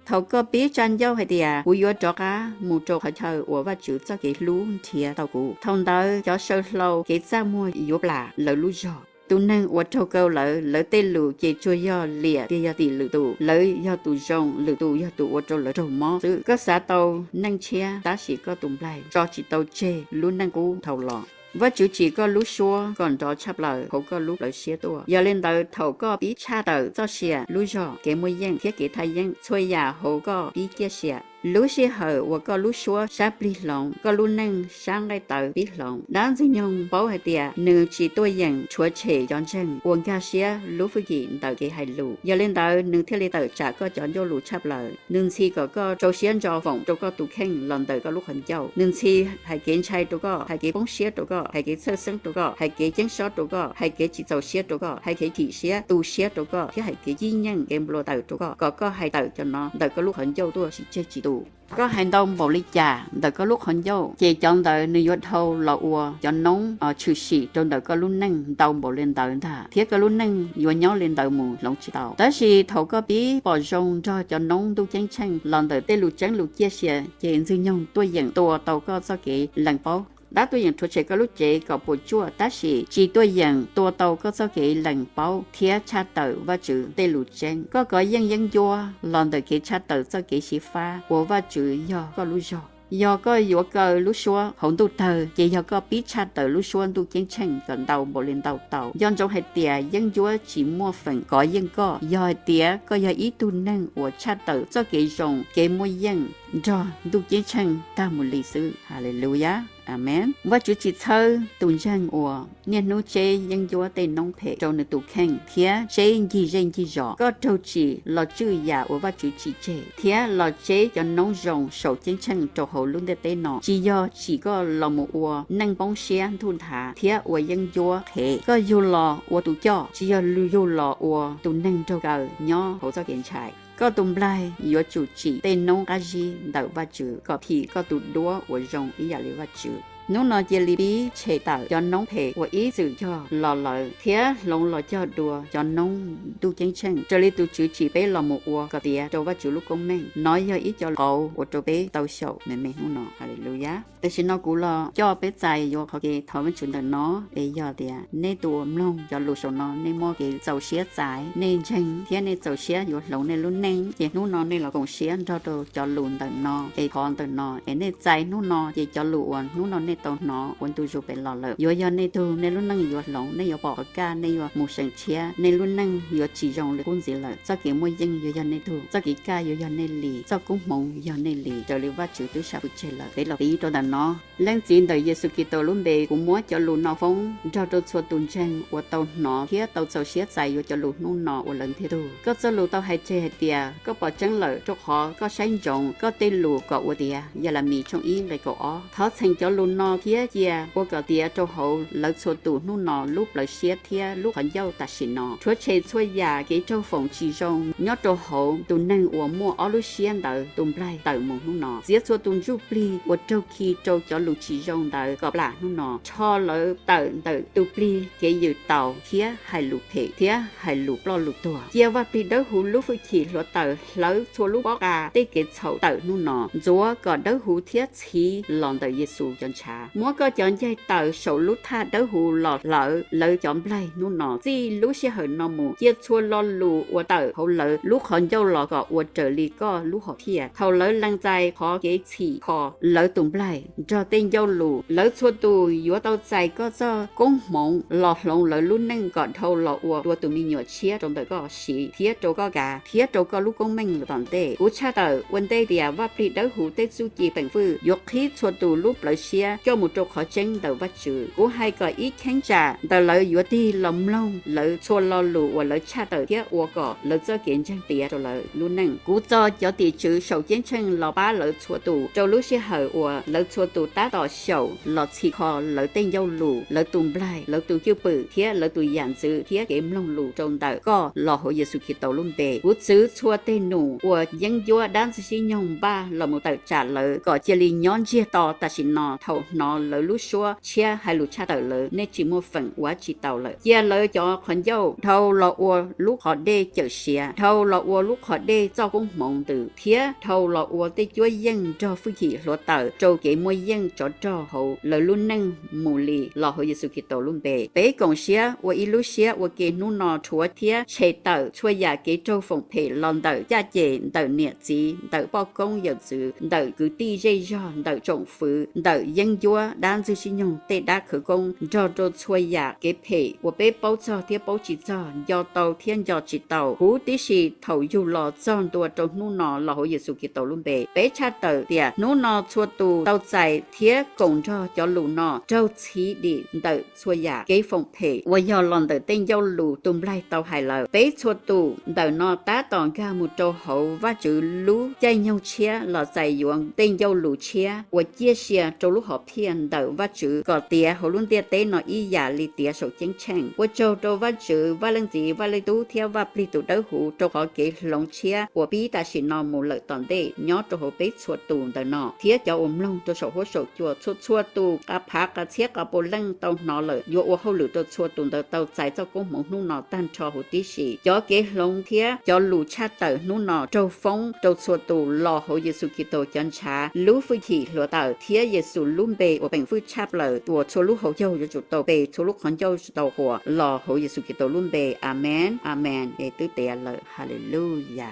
Thaum koj pib tsa ncauj hais tias, kuv yuav rov qab mus rau qhov chaw uas Vajtswv txoj kev hlub nrhiav tau kuv, thaum ntawd cov saw hlau kev txaj muag yuav plam lawv lub zog. Tus neeg uas raug kaw lawm, lawv tej lus ces tsuas yog liam tias yog tim lwm tus, lawv yog tus zoo, lwm tus yog tus ua rau lawv raug mob xwb. Koj xav tau neej tshiab, tab sis koj tus nplaig tso tsis tau tseg lub neej qub dhau los. Vajtswv tsim koj lub suab kom nrov tshaj plaws hauv koj lub plawv siab tuaj. Yog li ntawd, thaum koj pib tshaj tawm txoj sia, lub zog, kev muaj yeej thiab kev thaj yeeb, txhua yam hauv koj pib ciaj sia. Lub sij hawm uas koj lub suab sab plig hloov, koj lub neej sab nqaij tawv pib hloov. Dab Ntxwg Nyoog paub hais tias nws tsis tuaj yeem rhuav tshem cov ntseeg uas nkag siab lub hwj chim ntawm kev hais lus. Yog li ntawd, nws thiaj li tawm tsam koj cov ncauj lus tshaj plaws. Nws ntxhi kom koj rau siab ntso foom rau koj tus kheej los ntawm koj lub qhov ncauj. Nws ntxhi hais kev ntshai rau koj, hais kev poob siab rau koj, hais kev txhawj xeeb rau koj, hais kev ceeb sob rau koj, hais kev tsis txaus siab rau koj, hais kev chim siab, tu siab rau koj, thiab hais kev cib nyeej, kev nplua tawm rau koj, kom koj hais tawm cov no ntawm koj lub qhov ncauj tuaj tsis tseg tsis tu. Koj hais ntau npaum li cas ntawm koj lub qhov ncauj, ces cov ntawd nws yuav dhau los ua cov noob tshwm sim rau ntawm koj lub neej ntau npaum li ntawd ntag, thiab koj lub neej yuav nyob li ntawd mus hloov tsis tau. Tab sis thaum koj pib pom zoo nrog cov noob ntuj ceeb tsheej los ntawm tej lus tseeb lus ciaj sia, ces Ntxwg Nyoog tuaj yeem tua tau koj txoj kev lees paub. Dab tuaj yeem rhuav tshem koj lub cev kom puas tsuaj, tab sis tsis tuaj yeem tua tau koj txoj kev lees paub thiab tshaj tawm Vajtswv tej lus tseeb. Koj kov yeej yeeb ncuab los ntawm kev tshaj tawm txoj kev xyiv fab uas Vajtswv yog koj lub zog. Yog koj yuav kaw lub suab hauv ntuj tawg, ces yog koj pib tshaj tawm lub suab ntuj ceeb tsheej kom ntau npaum li ntau tau. Nco ntsoov hais tias yeeb ncuab tsis muaj feem kov yeej koj, yog hais tias koj yog ib tug neeg uas tshaj tawm txoj kev zoo, kev muaj yeej nrog ntuj ceeb tsheej tag mus li xwb. Haleluyas, amees. Vajtswv tsis txhawb tus ntseeg uas niaj hnub tseb yeeb ncuab tej noob phem rau nws tus kheej thiab tseb ncig zej ncig zos. Koj raug tsim los tswj yam uas Vajtswv tsim tseg, thiab los tseb cov noob zoo saum ceeb tsheej rau hauv lub ntiaj teb no. Tsis yog tsim koj los mus ua neej poob siab nthuj nthav thiab ua yeeb ncuab qhev. Koj yug los ua tus coj, tsis yog yug los ua tus neeg raug kaw nyob hauv txoj kev ntshai. Koj tus nplaig yuav tsum tsim tej noob qab zib ntawm Vajtswv kom phim koj tus duab uas zoo ib yam li Vajtswv. Hnub no cia li pib tshem tawm cov noob phem uas ib txwm cog los lawm thiab hloov los cog dua cov noob ntuj ceeb tsheej, raws li tus Tswv tsim peb los mus ua kom tiav rau Vajtswv lub koob meej. Nov yog ib co qauv ua rau peb tau xyaum me me hnub no. Haleluya. Tam sim no kuv los coj peb txais yuav qhov kev thov Vajtswv ntawm no, es yog tias nej tus uas mloog cov lus saum no nej muaj kev txaus siab txais, nej ntseeg thiab nej txaus siab yuav hloov nej lub neej, ces hnub no nej los koom siab nrog rau cov lus ntawm no, es thov ntawm no, es nej txais hnub no, ces cov lus uas hnub no nej tau hnov ua ntu zus pem los lawm yuav yog nej tug. Nej lub neej yuav hloov, nej yuav pom qhov kaj, nej yuav mus seem tshiab, nej lub neej yuav tsis zoo li qub ntxiv lawm. Txoj kev muaj yeej yuav yog nej tug, txoj kev kaj yuav yog nej li, txoj koob hmoov yog nej li, raws li Vajtswv twb sam pw tseg lawm. Peb los piv rau ntawm no. Leej Txiv, ntawm Yexus Khetos lub npe, kuv muab cov lus no foob nrog rau txhua tus ntseeg uas tau hnov thiab tau txaus siab txais yuav cov lus hnub no ua lawv ntiag tug. Koj txoj lus tau hais tseg hais tias koj pom tseeb lawm, rau qhov koj saib ntsoov koj tej lus kom ua tiav. Yelemis tshooj ib nqe kaum ob. Thov txheem cov lus no thiab cia ua kom tiav rau hauv lawv txhua tus hnub no lub plawv siab thiab lub qhov ncauj tam sim no. Rhuav tshem txhua yam kev raug foom tsis zoo nyob rau hauv tus neeg uas muaj ob lub siab ntawd tus nplaig tawm mus hnub no. Txiav txhua tus ntsuj plig uas raug khi rau cov lus tsis zoo ntawd kom plam hnub no. Rho lawv tawm ntawm tus plig kev yws taus thiab hais lus phem thiab hais lus ploj lus tuag. Cia Vaj Plig Dawb Huv lub hwj chim hluav taws hlawv txhua lub pob qa tej kev txhaum tawm hnub no. Ntxuav kom dawb huv thiab txhiv los ntawm Yexus cov ntshav. Muab koj cov ncaig taws saum lub thaj dawb huv los hlawv lawv cov nplaig hnub no. Txij lub sij hawm no mus, cia txhua lo lus uas tawm hauv lawv lub qhov ncauj los kom ua raws li koj lub hom phiaj. Thaum lawv lees txais qhov kev txhim kho lawv tus nplaig nrog tej ncauj lus, lawv txhua tus yuav tau txais koj txoj koob hmoov los hloov lawv lub neej kom dhau los ua dua tus me nyuam tshiab rau ntawm koj siv thiab rau koj kav thiab rau koj lub koob meej lawm tom ntej. Kuv tshaj tawm ua ntej tias Vaj Plig Dawb Huv tej txuj ci peem fwj yuav qhib txhua tus lub plawv siab coj mus rau qhov tseeb ntawm Vajtswv. Kuv hais kom ib cheeb tsam ntawm lawv yuav tig los mloog lawv txhua lo lus uas lawv tshaj tawm thiab ua kom lawv txoj kev ntseeg tiav rau lawv lub neej. Kuv txo cov tim tswv saum ceeb tsheej los pab lawv txhua tus rau lub sij hawm uas lawv txhua tus tab tom xyaum los txhim kho lawv tej ncauj lus, lawv tus nplaig, lawv tus cwj pwm thiab lawv tus yam ntxwv thiab kev mloog lus rau ntawm koj los hauv Yexus Khetos lub npe. Kuv txwv txhua tej num uas yeeb ncuab dab ntxwg sib nyoog npaj los mus tawm tsam lawv kom cia li nyob ntsiag to tam sim no. Thaum hnov lawv lub suab tshiab hais lus tshaj tawm lawv, nej tsis muaj feem ua tsis tau lawm. Cia lawv cov qhov ncauj dhau los ua lub qhov dej cawm siav, dhau los ua lub qhov dej txoj koob hmoov ntws, thiab dhau los ua tej cuab yeej nrog hwj chim hluav taws rau kev muaj yeej tsov rog hauv lawv lub neej mus li los hauv Yexus Khetos lub npe. Peb koom siab ua ib lub siab ua ke hnub no rhuav thiab tshem tawm txhua yam kev raug foom phem los ntawm caj ces, ntawm niam txiv, ntawm poj koob yawm txwv, ntawm kwv tij zej zog, ntawm tsoom fwv, ntawm yeeb ncuab dab ntxwg sib nyoog tej dab khawv koob nrog rau txhua yam kev phem uas peb paub txog thiab paub tsis txog, nco tau thiab nco tsis tau, huv tib si thaum yug los txog ntua rau hnub no los hauv Yexus Khetos lub npe. Peb tshaj tawm tias hnub no txhua tus tau txais thiab koom nrog cov lus no raug txhiv dim ntawm txhua yam kev foom phem uas yog los ntawm tej ncauj lus tus nplaig tau hais lawm. Peb txhua tus ntawm no tab tom nkag mus rau hauv Vajtswv lub caij nyoog tshiab los txais yuav tej ncauj lus tshiab uas ciaj sia rau lub hom phiaj ntawm Vajtswv kom tiav hauv lub ntiaj teb no ib yam li tiav saum ceeb tsheej. Ua tsaug rau Vajtswv, Vaj Leej Txiv, Vaj Leej Tub thiab Vaj Plig tus Dawb Huv rau qhov kev hloov tshiab uas pib tam sim no mus lawm tom ntej nyob rau hauv peb txhua tus ntawm no thiab cov uas mloog rau saum huab saum cua. Txhua txhua tus qa phav qa txhiab qa puav leej tau hnov lawm yuav ua hauj lwm rau txhua tus ntawd tau txais txoj koob hmoov hnub no tag nrho huv tib si. Cov kev hloov thiab cov lus tshaj tawm hnub no raug foob rau txhua tus los hauv Yexus Khetos cov ntshav lub hwj chim hluav taws thiab Yexus lub npe uas peem fwj tshaj plaws uas txhua lub hauv caug yuav tsum tau pe, txhua lub qhov ncauj yuav tsum tau huam los hauv Yexus Khetos lub npe. Amees, amees. Es twb tiav lawm. Haleluya.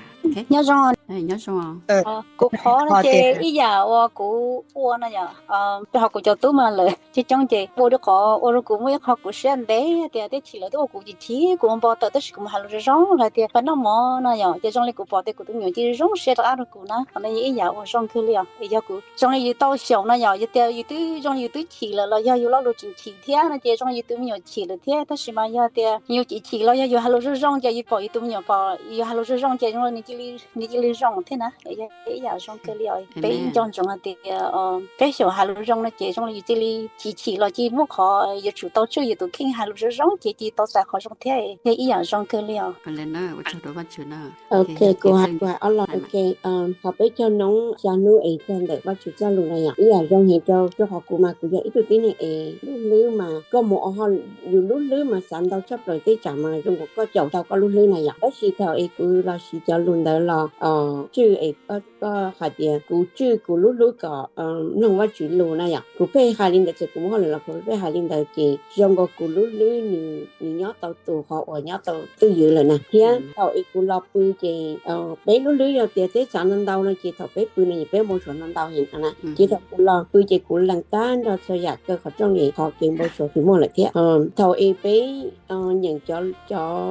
Nyob zoo. Nyob zoo. Kuv qhov no ces ib yam uas kuv ua no yom, rau hauv kuv cov tub mas lawv coob coob ces ua rau qhov ua rau kuv muaj ib qho kuv siab ntev tias tej chim lawv twb ua kuv chim chim kuv npau taws tab sis kuv mus hais lus zoo zoo hais tias pab noj mov no yom, ces zoo li kuv pom tias kuv tus me nyuam cia li zoo siab rov qab rau kuv na. Qhov no yog ib yam uas zoo kawg li os. Es yog kuv zoo li yus tau xyaum no yom, yog tias yus twb zoo li yus twb chim lawm los yog yus lo lus tseem chim thiab no ces zoo li yus tus me nyuam chim lawm thiab. Tab sis mas yog tias yus chim chim los yog yus hais lus zoo zoo ces yus pom yus tus me nyuam pom yus hais lus zoo zoo ces zoo li nws cia nws cia li zoo thiab na, yog ib yam zoo kawg li os. Peb nco ntsoov hais tias peb xyaum hais lus zoo no ces zoo li yus cia li chim chim los cia li muaj qhov yuav tsum tau tswj yus tus kheej, hais lus zoo zoo ces cia li tau txais qhov zoo thiab, yog ib yam zoo kawg li os. Ok, kuv hais ob los, ok, qhov peb caug noob xya hnub es txog ntawm Vajtswv txoj lus na yom, ib yam zoo heev rau, rau qhov kuv mas kuv yog ib tug tib neeg es lub hlwb mas koj mus ua hauj, yus lub hlwb mas xav ntau tshaj plaws, tej tsam mas zoo nkaus koj caum tau koj lub hlwb na yom. Tab sis thaum es kuv los siv cov lus ntawd los tswj es koj hais tias kuv tswj kuv lub hlwb kom mloog Vajtswv lus na yom. Kuv pheej hais li ntawd, txawm kuv muaj hauj lwm los kuv pheej hais li ntawd ces zoo nkaus kuv lub hlwb nws nyob tau tus qhov uas nyob tau twj ywm lawm na. Thiab thaum es kuv los pw ces peb lub hlwb yog tias teb txav ntau ntau no ces thaum peb pw no ces peb npau suav ntau ntau heev na. Ces thaum kuv los pw ces kuv lees tag nrho txhua yam kawg, qhov rooj li qhov kev npau suav tsis muaj lawm thiab. Thaum es peb nyeem cov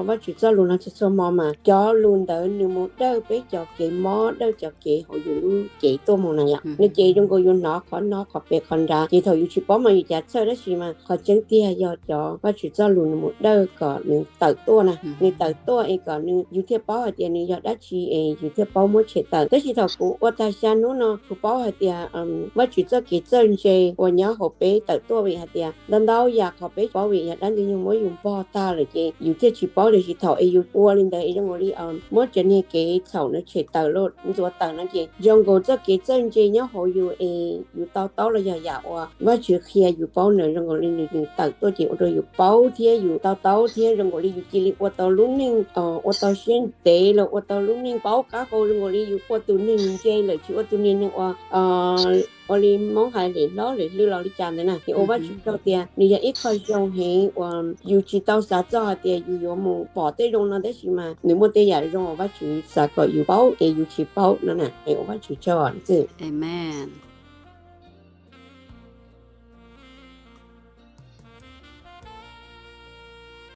Vajtswv txoj lus no txhua txhua hmo mas cov lus ntawd nws mus dawj peb cov kev mob, dawj cov kev hauv yus lub cev tuaj mus na yom. Nws ces zoo nkaus yus hnov qhov no qhov pem qhov nrad, ces thaum yus tsis paub mas yus cav txhawj, tab sis mas qhov tseeb tiag yog cov Vajtswv txoj lus nws mus dawj kom nws tawm tuaj na. Nws tawm tuaj es kom nws, yus thiaj paub hais tias nws yog dab tsi es yus thiaj paub muab tshem tawm. Tab sis thaum kuv ua tag xya hnub no kuv paub hais tias Vajtswv txoj kev txawj ntse uas nyob hauv peb tawm tuaj, vim hais tias ntau ntau yam qhov peb paub vim yog dab ntxwg nyoog muab yus npog tag lawm ces yus thiaj tsis paub. Tiam sis thaum es yus ua li ntawd es zoo nkaus li muab cov niag kev txhaum no tshem tawm los ntxuav tawm no ces zoo nkaus txoj kev txawj ntse nyob hauv yus es yus to taub los yog yam uas Vajtswv qhia yus paub ntawd zoo nkaus li nws tawm tuaj ces ua rau yus paub thiab yus to taub thiab zoo nkaus li yus cia li ua tau lub neej ua tau siab ntev los ua tau lub neej paub qab hau, zoo nkaus li yus ua tus neeg ntse lawm tsis ua tus niag neeg ua ua li Hmoob hais lem hlob lem hlwb los li cas ntawd na. Ces ua Vajtswv tsaug tias nws yog ib qho zoo heev uas yus tsis tau xav txog hais tias yus yuav mus pom tej zoo no, tab sis mas nws muaj tej yam zoo uas Vajtswv xav kom yus paub es yus tsis paub no na. Es ua Vajtswv tsaug xwb. Amen.